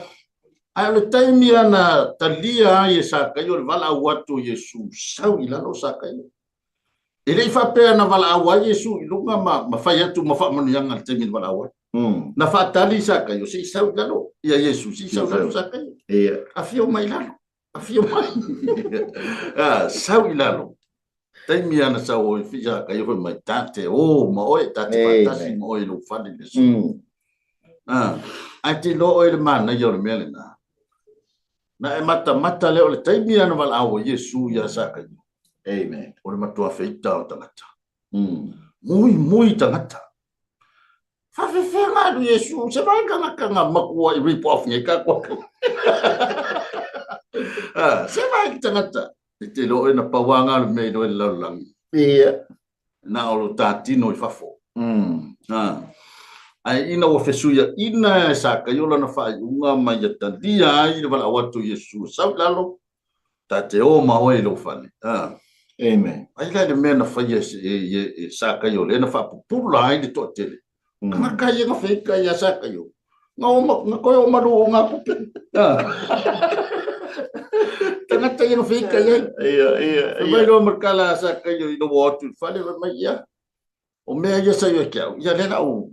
S2: ae o le taimi ana talia ai e Sakaio le valaau atu o Iesu, sau i lalo Sakaio. E le i faapea na valaau ai Iesu i luga ma fai atu ma faamanuiaga i le taimi na valaau ai. Na faatali Sakaio se i sau i lalo ia Iesu, se i sau i lalo Sakaio. Afio mai i lalo, afio mai. Sau i lalo. Taimi ana sau oi fi Sakaio fai mai, ta te o ma oe, ta te faatasi ma oe i lou fale i le aso. Ae te iloa oe le manaia o le mea lena. Na e matamata lea o le taimi ana valaau ai Iesu ia Sakaio.
S1: Amen.
S2: O le matua feita o tagata. Mui, mui tagata. Whawhewhenga alu Iesu, se vai nga nga nga makua i rip off nge ka kua. Se vai tagata. E te loe na pauanga le mea i loe le lalolagi. Na o lo tātino i fafo. Ai ina ua fesuia ina e Sakaio lana faaiuga ma ia talia ai le valaau atu o Iesu, sau i lalo, ta te o ma oe i lou fale.
S1: Amen.
S2: Ai la le mea na faia e Sakaio lea na faapupula ai le toatele. Tagata ia na feita ia Sakaio. Nga o nga koe o malu o ngā kupe. Tagata ia na feita ia.
S1: Ia, ia, ia.
S2: Mai loa makala a Sakaio i lou atu i le fale, mai ia. O mea ia sa ia ke au, ia le lau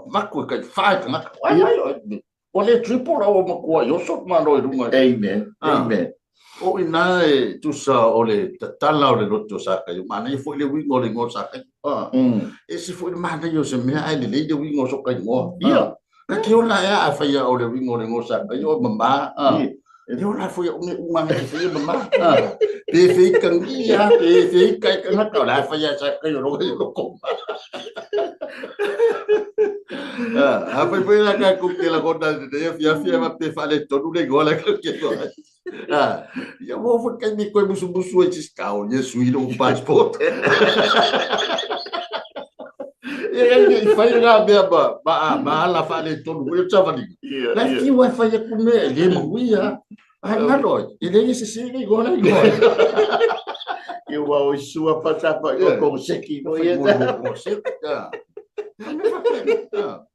S2: maku e kai whae tagata. Ai mai, o le triple lau o makua i oso ma loa i lunga.
S1: Amen, amen.
S2: O ina e tusa o le tatala o le loto o Sakaio, manaia foi le uiga o le igoa o Sakaio. E se foi le manaia o se mea ae lelei le uiga o soka igoa.
S1: Ia.
S2: Ka te ola ea a whaia o le uiga o le igoa o Sakaio, o mama. E ola foi o me umanga e whaia mama. Pe whiikangia, pe whiika e kangata, o la whaia Sakaio roa i loko. A whai whai la ka kuke la kona te te fia fia ma pe whale tonu le igoa la ka ke koa. Ia mo fo kai mi koe musu musu e tis kao Iesu i lou passport. Ia ia i whai ngā mea ma ala whale tonu o tawhalinga.
S1: Ia,
S2: La
S1: ia.
S2: fiu e whai aku mea e le manuia. Ai galo ai, e leai se sese le igoa la igoa.
S1: Ia ua o sua pa sa pa o ko seki no ia.
S2: Ko seki.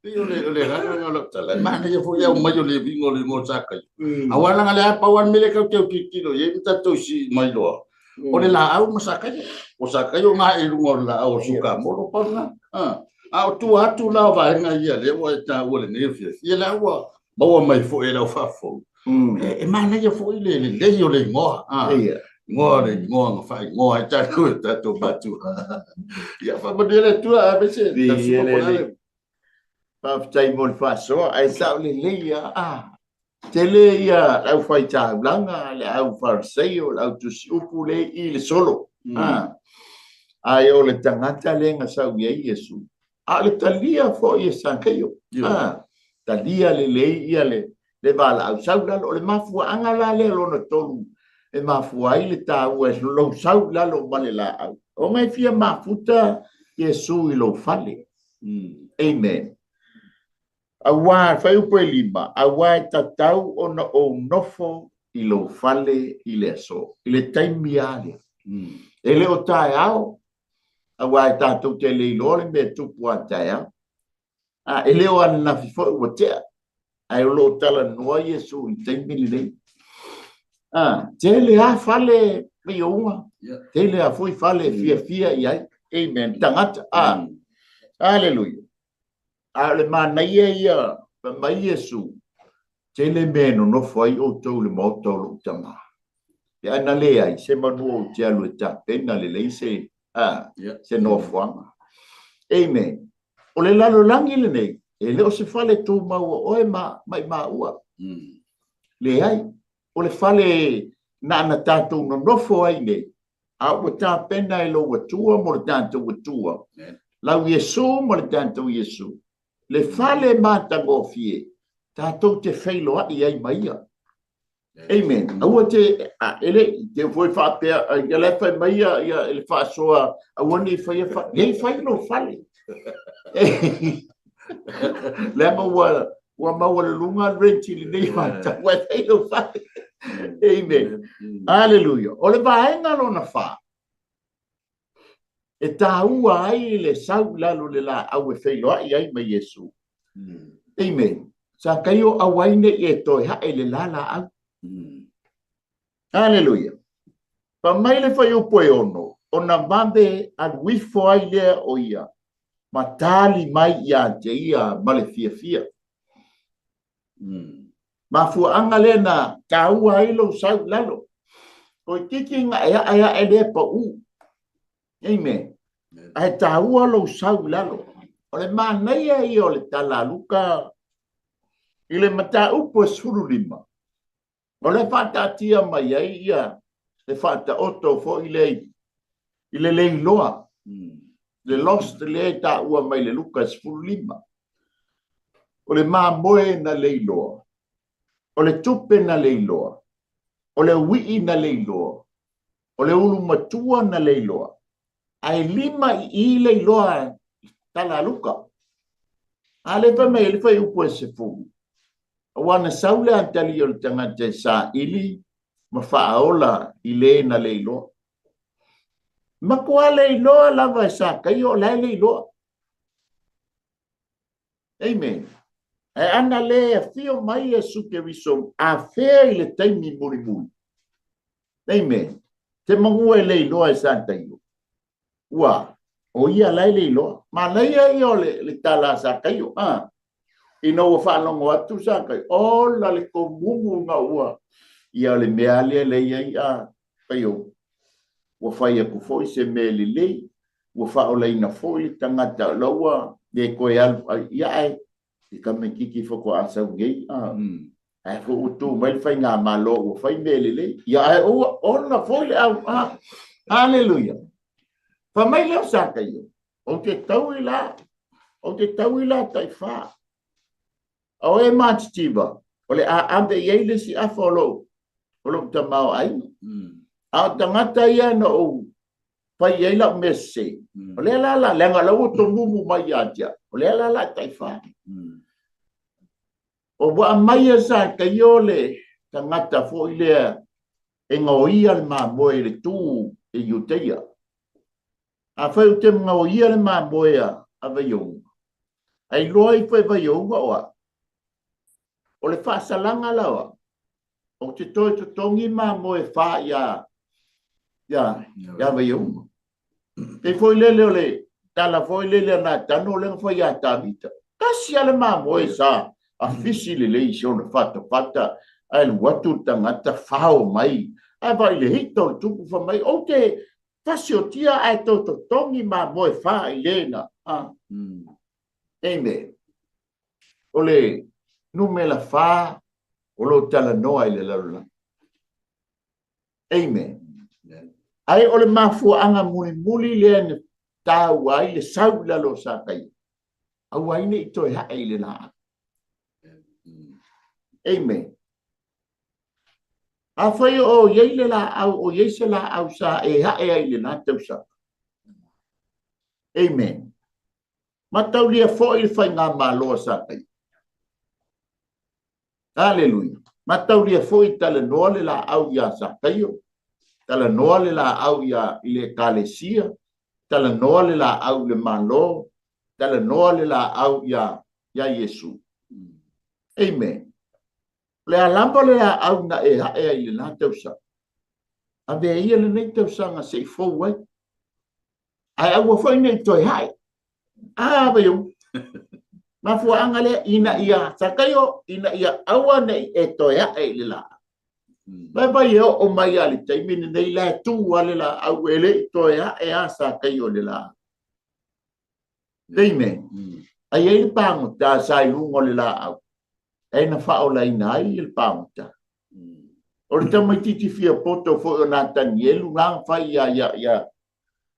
S2: Pei o le o le agaga o lau tala, e manaia foi le aumai o le uiga o le igoa o Sakaio. Aua leaga o lea pau lava le mea lea tatou te autilotilo i ai ma tatou sii mai loa, o le laau ma Sakaio. O Sakaio na i luga o le laau o Sukamolo, pau lena. A o tua atu la o vaega ia lea ua e taua i lenei afiafi, ia lea ua maua mai foi e lau faafofoga, e manaia foi le lelei o le igoa. Igoa o le igoa na faaigoa ai tatou e tatou matua. Ia faamanuia le Atua, aemaise
S1: Viia le Alii. Faafetai mo le faasoa, ae sao lelei lava. Ah, tele ia le aufaitaulaga, le aufariseio, le autusiupu le i le solo. Ah, ae o le tagata lea na sau i ai Iesu, a o le talia foi e Sakaio. Ah, talia lelei ia le le valaau sau lalo. O le mafuaaga la lea lona tolu e mafua ai le taua e lou sau i lalo ma le laau, ona e fia mafuta Iesu i lou fale. Amen. Aua, fuaiupu e 5, aua e tatau ona ou nofo i lou fale i le aso, i le taimi lava lea. E le o taeao, aua e tatou te le iloa le mea e tupu a taeao. A, e le o ananafi foi ua tea, ae o lo o talanoa Iesu i le taimi lenei. A, tele lava fale maiouga, tele lava foi fale e fiafia i ai. Amen. Tagata, a, aleluia. A o le manaia ia, fai mai Iesu, tele mea e nonofo ai outou i le maota o lou Tama. Pe ana leai, se manu ou te alu e tapena lelei se, a, se nofoaga. Amen. O le lalolagi lenei, e le o se fale tumau o oe ma maua. Leai, o le fale na ana tatou nonofo ai nei, a ua tapena e lou Atua mo le tatou Atua, lau Iesu ma le tatou Iesu, le fale matagofie, tatou te feiloai ai ma ia. Amen. Aua te, a, e le, te foi faapea, ia la e fai mai ia, ia le faasoa, aua ne i faia fa, nei fai lou fale. Leaga ua, ua maualuluga le rent i lenei vaitau, ae fai lou fale. Amen. Hallelujah. O le vaega lona 4, e taua ai le sau i lalo o le laau e feiloai ai ma Iesu. Amen. Sakaio aua ai ne i e toe hae le la laau. Hallelujah. Fai mai le fuaiupu e 6, ona vave alu ifo ai lea o ia, ma tali mai ia te ia ma le fiafia. Mafuaaga lea na taua ai lou sau i lalo. Toeitiiti na e ae ae lea pau. Amen. Ae taua lou sau i lalo. O le manaia ia o le tala a Luka i le mataupu e 15. O le faataatia mai ai ia le faataoto foi lea i le leiloa, le lost lea e taua mai le Luka 15. O le mamoe na leiloa, o le tupe na leiloa, o le uii na leiloa, o le ulu matua na leiloa, ae 5 i i leiloa tala a Luka. A lea fai mai ai le fuaiupu e 10, aua na sau le atalii o le tagata e saili ma faaola i le na leiloa. Matua leiloa lava e Sakaio o la e leiloa. Amen. Ae ana le afio mai Iesu Keriso afea i le taimi mulimuli. Amen. Te magua e leiloa e Sakaio. Ua, o ia la e leiloa. Manaia ia o le, le tala a Sakaio. Ah. Ina ua faalogo atu Sakaio, ola le tomumu na ua. Ia o le mea lea le ia i a paio. Ua fai atu foi se mea lelei, ua faaolaina foi le tagata o la ua le toe alu ai. Ia ae, i tamaititi faatoa sau nei, a. Ae foi ua tu mai le faigamalo ua fai mea lelei. Ia ae ua ola foi le au. A. Haleluia. Fai mai lea o Sakaio, ou te tau i la, ou te tau i la taifā. A o e matitiva, o le a ave i ai le isi afa o lou, o lou tamaoaiga. A o tagata ia na ou fai i ai lau mea sese, o lea la la, leaga o la ua tomumu mai ia te au, o lea la la taifā. O ua aumai e Sakaio le, tagata foi lea e gaoia le mamoe i le tu i Iuteia. Afai ou te gaoia le mamoe a Vaiouga, a iloa ifo e Vaiouga o au, o le faasalaga la o au, ou te toe totogi mamoe e fa ia Vaiouga. Pei foi lele o le tala foi lele a Natano o lea na fai ia Tavita. Tasi lava le mamoe sa afisi lelei i si ona fatafata, ae alu atu le tagata fao mai, ae vaai i le hita o le tupu fai mai, ou te fasiotia ae toe totogi mamoe fa i lena. Amen. O le numera 4 o lo o talanoa i le lalolagi. Amen. Ae o le mafuaaga mulimuli lea na taua ai le sau i lalo o Sakaia, aua ai ne i toe hae i le laau. Amen. Afai o i ai le laau, o i ai se laau sa e hae ai i lena tausaga. Amen. Mataulia foi le faigamalo a Sakaia. Aleluia. Mataulia foi talanoa le laau iā Sakaio, talanoa le laau iā i le Ekalesia, talanoa le laau i le Malo, talanoa le laau iā iā Iesu. Amen. O le a lava le laau na e hae ai i lena tausaga, avea ia lenei tausaga se i fou ai. Ae aua foi ne i toe hae. A, Vaiou. Mafuaaga lea, ina ia, Sakaio, ina ia aua ne i e toe ae i le laau. Vaivai e oo mai lava i le taimi lenei, la e tu lava le laau, e le i toe ae lava Sakaio i le laau. Amen. A i ai le pagota sa i luga o le laau, e na faaolaina ai le pagota. O le tamaitiiti fia poto foi o Natanielu na na fai ia ia ia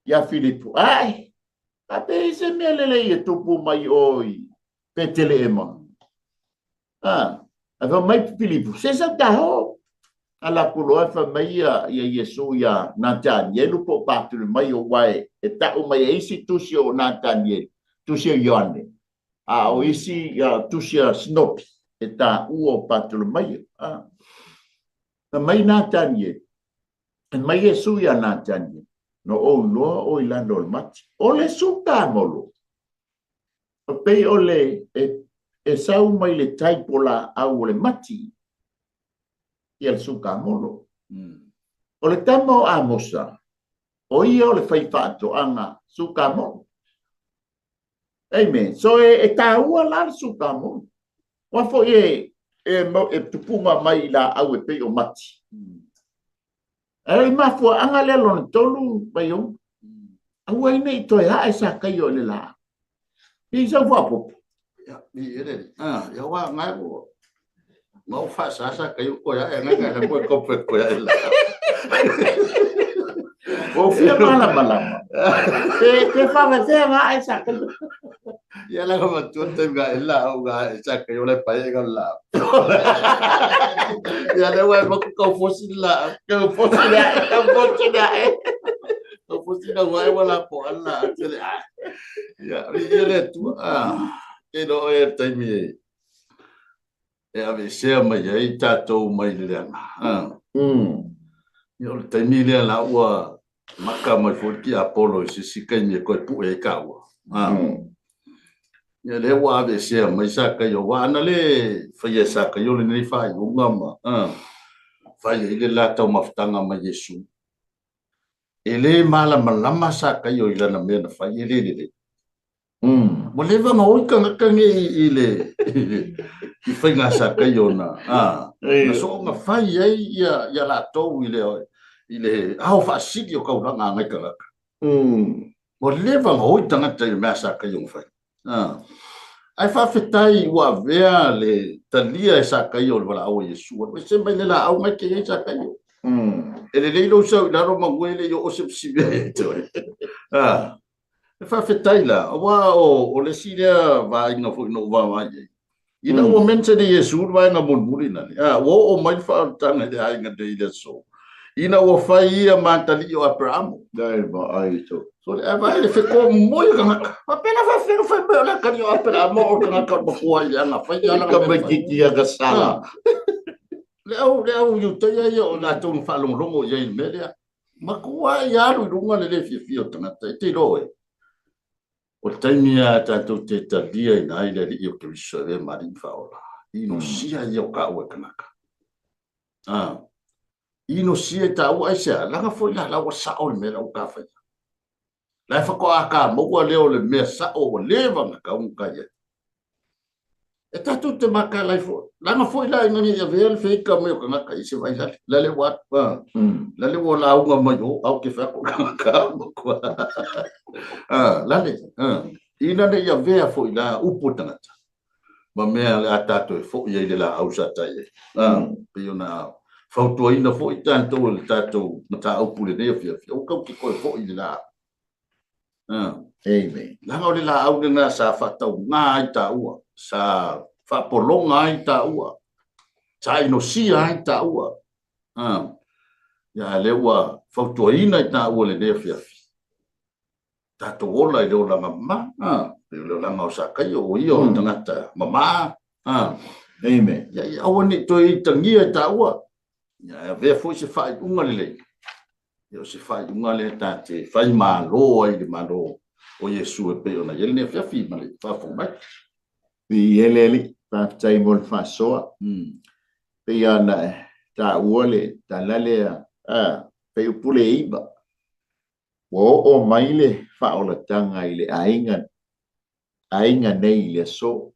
S1: ia Filipo. Ai, a pe se mea lelei e tupu mai o i Peteleema. A, a fai mai Filipo, se sau ta ho. A la ku loa fai mai ia ia Iesu ia Natanielu po o Patulimaio aua e tau mai e isi tusi o Natanielu, tusi o Ioane. A o isi tusi a Sinopi e taua o Patulimaio. A, fai mai Natanielu, fai mai Iesu ia Natanielu, na ou iloa oe i lalo o le mati. O le sukamolo, e pei o le e sau mai le type o laau o le mati ia le sukamolo. O le tama o Amosa, o ia o le faifaatoaga sukamolo. Amen. So e taua la le sukamolo. Aua foi e tupuga mai i laau e pei o mati. Ae o le mafuaaga lea lona tolu, Vaiou, aua ai ne i toe ae Sakaio i le laau. I sau faaopoopo.
S2: Ia, i ele, ah, ia wa ngai wo. Ma o fa sa sa kai ko ya ngai ngai la ko ko pe ko ya la.
S1: O fia malamalama. Pe faafefea nga ae Sakaio.
S2: Ia la ko tu te ga la o ga sa kai o le pa e ga la. Ia le wa ma ko fosi la.
S1: Kau fosi la, kau fosi la.
S2: Kau fosi la wa wa la po ala te le. Ia, ia le tu ah. Ke no e taimi e. E aveesea mai ai tatou mai le leaga. Ia o le taimi lea la ua maka mai foi le tiapolo i se isi taimi e toe pue ai taua. Ia lea ua aveesea mai Sakaio, aua ana le faia e Sakaio lenei faaiuga ma fai ai le la taumafataga ma Iesu. E le malamalama Sakaio i lana mea na fai, e le lelei. Ua leva ona oi tagata nei i le i faiga Sakaio na na soona fai ai ia latou i le i le ao faasili o taulaga a nai tagata. Ua leva ona oi tagata i le mea Sakaio na fai. Ae faafetai ua avea le talia e Sakaio o le valaau a Iesu. Alu ese mai le laau nai ke i ai Sakaio. E lelei lou sau i lalo manu e le i oo se mea ia te oe. E faafetai la, aua o le isi lea vaaiga foi na ou vaavaai i ai. Ina ua mention e Iesu le vaega mulimuli lale, a, ua oo mai le faaolataga i le aiga nei i le aso, ina ua fai ia ma atalii o Aperamo.
S1: Dai vaai to.
S2: So le vaai le fekomoi o tagata. Faapena faafefea ona fai mai o le atalii o Aperamo o le tagata o le matua i le aga fai
S1: ala. Tamaitiiti aga sala.
S2: Le au, le au Iutaia ia o latou na faalogologo i ai i le mea lea. Matuai alu i luga le le fiafia o tagata. E te iloa oe, o le taimi lava tatou te taliaina ai le Alii o Keriso e avea ma Alii ma Faaola, inosia ia o taua e kanaka. Ah, inosia i taua aisea? Leaga foi la la ua sao le mea la ua ta faia. La e faatoa ta maua lea o le mea sao ua leva ona tatau ona ta i ai. E tatou te mataala ai foi. Leaga foi la ina ne i avea le feika mai o tagata i se vailale. Lale ua atu, ah, lale ua lauga mai o, au ke fai atu tagata matua. Ah, lale, ah, ina ne i avea foi la upu o tagata ma mea o le a tatou e foi ai i le laau sa tai ai. Ah, pei ona fautuaina foi tatou e le tatou mataupu i lenei afiafi, aua tatou te toe foi i le laau. Ah.
S1: Amen.
S2: Leaga o le laau lena sa faatauga ai taua, sa faapologa ai taua, sa inosia ai taua. Ah. Ia, a lea ua fautuaina i taua i lenei afiafi. Tatou ola i le olaga mama, ah, pei o le olaga o Sakaio, o ia o le tagata mama. Ah.
S1: Amen.
S2: Ia, ia aua ne i toe itagia i taua. Ia, e avea foi se faaiuga lelei. Ia, o se faaiuga lea ta te fai malo ai i le Malo o Iesu e pei ona i ai lenei afiafi ma le faafofoga mai.
S1: Viia le Alii, faafetai mo le faasoa. Pei lava ona e taua le tala lea, a, Faiupule e 9, ua oo mai le faaolataga i le aiga, aiga nei i le aso.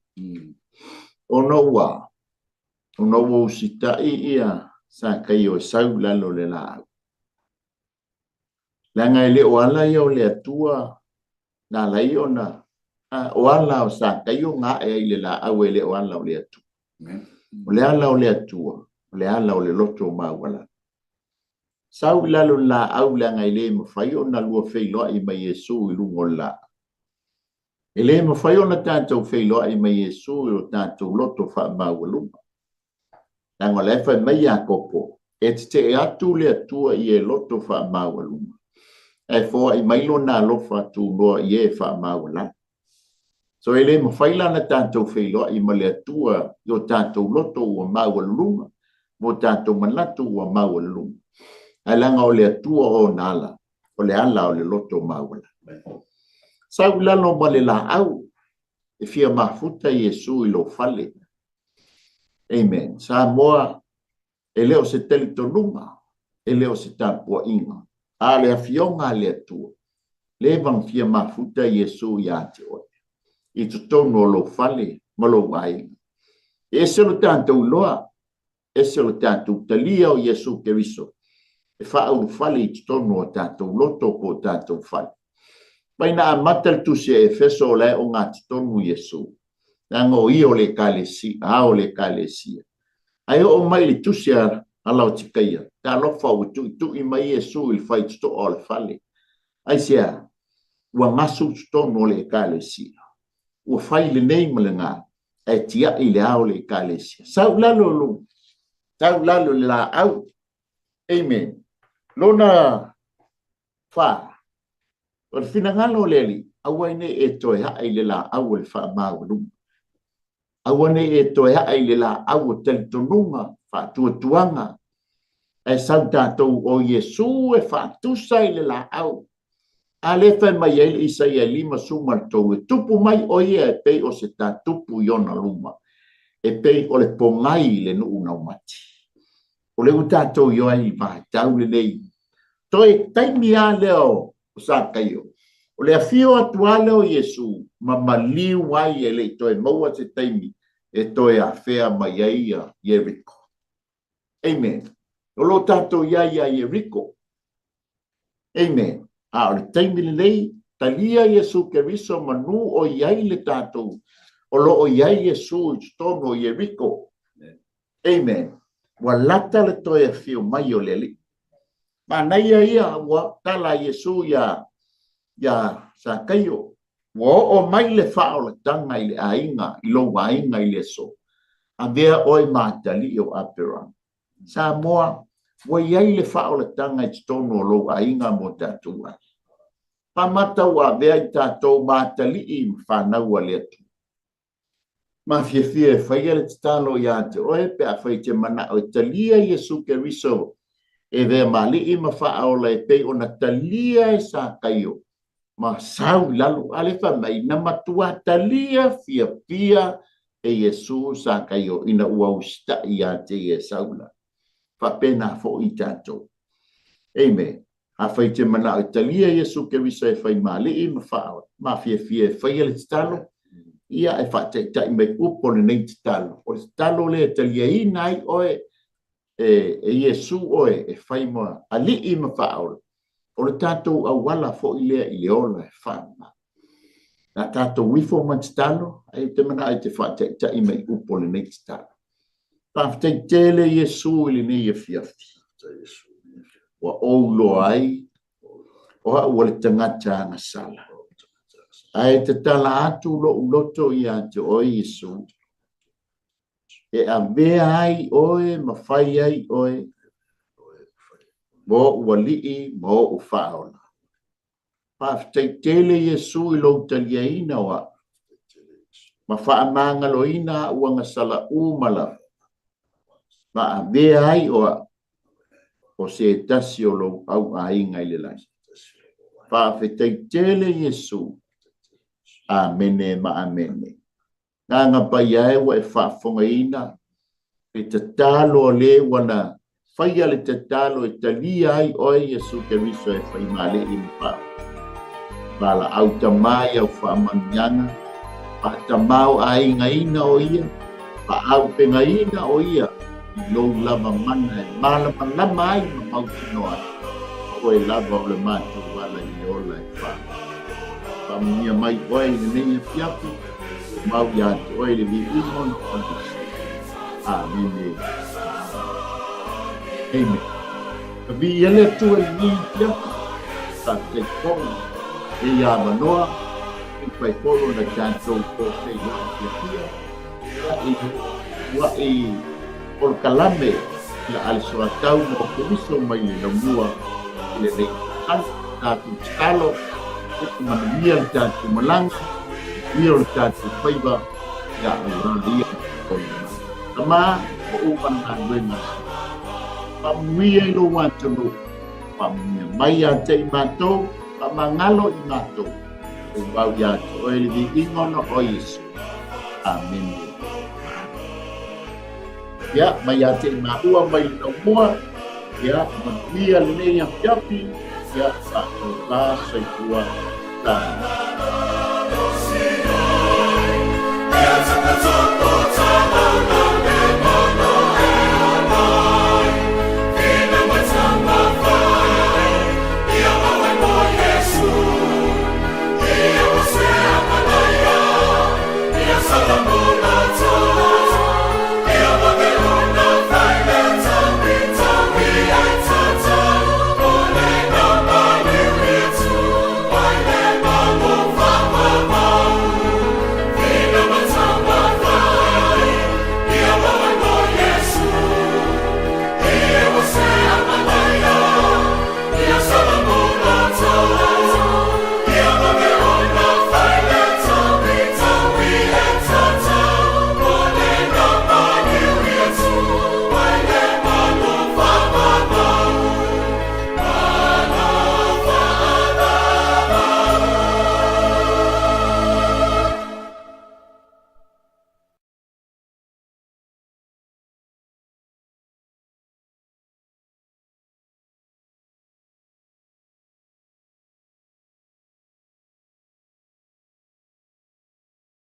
S1: Ona ua, ona ua usitai ia Sakaio e sau i lalo o le laau. Leaga e le o ala ia o le Atua na ala ai ona, a, o ala o Sakaio na ae ai i le laau e le o ala o le Atua. O le ala o le Atua, o le ala o le loto maualalo. Sau i lalo o le laau leaga e le mafai ona lua feiloai ma Iesu i luga o le laau. E le mafai ona tatou feiloai ma Iesu i o tatou loto faamaualuga. Leaga o la e fai mai Iakopo, e tetee atu le Atua i e loto faamaualuga, ae foai mai lona alofa tunoa i e faamaualalo. So e le mafai la ona tatou feiloai ma le Atua i o tatou loto ua maualuluga ma o tatou manatu ua maualuluga. Ae leaga o le Atua o ona ala, o le ala o le loto maualalo. Sau i lalo ma le laau, e fia mafuta Iesu i lou fale. Amen. Samoa, E le o se talitonuga, e le o se tapuaiga, a o le Afioga a le Atua, leva ona fia mafuta Iesu ia te oe, i totonu o lou fale ma lou aiga. E ese lo tatou iloa, ese lo tatou talia o Iesu Keriso e faaulufale i totonu o tatou loto po o tatou fale. Mai na amata le Tusi a Efeso o la e ogatotonu Iesu, leaga o ia o le Ekalesia, Ao o le Ekalesia. Ae oo mai i le tusi a Laotikaia, talofa ua tuitui mai Iesu i le faitotoa o le fale. Aisea? Ua gasu totonu o le Ekalesia. Ua fai lenei ma lena, ae tiai le ao o le Ekalesia. Sau i lalo lo, sau i lalo le laau. Amen. Lona fa, o le finagalo o le Alii, aua ai nei e toe ae i le laau o le faamaualuga. Aua ne i e toe ae i le laau o talitonuga, faatuatuaga, ae sau tatou o Iesu e faatusa i le laau. A lea e fai mai ai le Isaia 53, e tupu mai o ia e pei o se tatupu i ona luma, e pei o le pogai i le nuu naumati. O lea ua tatou i ai i le vaitau lenei, toe taimi lava lea o Sakaio, o le afio atu lava lea o Iesu ma maliu ai e le i toe maua se taimi e toe afea mai ai ia Ieriko. Amen. O lo o tatou i ai ia Ieriko. Amen. A o le taimi lenei, talia Iesu Keriso manu o i ai le tatou, o lo o i ai Iesu i totonu o Ieriko. Amen. Ua lata le toe afio mai o le Alii. Manaia ia ua tala a Iesu iā, iā Sakaio, ua oo mai le faaolataga i le aiga, i lou aiga i le aso. Avea oe ma atalii o Aperama. Samoa, ua i ai le faaolataga i totonu o lou aiga mo tatou aiga. Pamata ua avea i tatou ma atalii ma fanau a le Atua. Mafiafia e faia le tatalo ia te oe pe afai e te manao e talia Iesu Keriso e avea ma Alii ma Faaola e pei ona talia e Sakaio ma sau i lalo. A lea fai mai, na matua talia fiafia e Iesu Sakaio ina ua usitai ia te ia e sau i lalo. Faapena foi i tatou. Amen. Afai e te manao e talia Iesu Keriso e fai ma Alii ma Faaola, mafiafia e faia le tatalo, ia e faataitai mai upu o lenei tatalo. O le tatalo lea e taliaina ai oe e Iesu oe e fai ma Alii ma Faaola, o le tatou auala foi lea i le ola e faamama. Na tatou ifo ma tatalo, ai ou te manao e te faataitai mai upu o lenei tatalo. Faafetai tele Iesu i lenei afiafi. Ua ou loa ai, o au o le tagata agasala. Ae tatala atu lou loto ia te oe Iesu, e avea ai oe ma fai ai oe ma ou alii ma ou faaola. Faafetai tele Iesu i lou taliaina o au, ma faamagaloina au agasala uma lava, ma avea ai o au o se tasi o lou au aiga i le lagi. Faafetai tele Iesu. Amene ma amene. Agaga Paia e ua e faafofogaina le tatalo a le ua na faia le tatalo e talia ai oe Iesu Keriso e fai ma Alii ma Faaola. Valaau tama i au faamanuiaga, faatamaoaigaina o ia, faaaupegaina o ia i lou lava mana e malamalama ai ma mautinoa ai, o oe lava o le matou ala i le ola e faaola. Faamanuia mai oe i lenei afiafi, mau ia te oe le viiga ona o Iesu. Amene. Amen. Ka viia le Atua i lenei afiafi, faafetai foi e ia avanoa, e pai foi ona tatou toafeiloai fiafia, ia i uaʻi polokalame ia a le soatau mo Keriso mai le laumua i lenei tausaga. Tatou tatalo e manuia le tatou malaga, manuia o le tatou faiva ia aua ia o le mana. Tama, o uma le galuega. Faamanuia i lou atunuu, faamanuia mai ia te i matou, faamagalo i matou, o mau ia te oe le viiga ona o Iesu. Amene. Ia, mai ia te i maua mai le laumua, ia, manuia lenei afiafi, ia, faatoka soifua Samoa.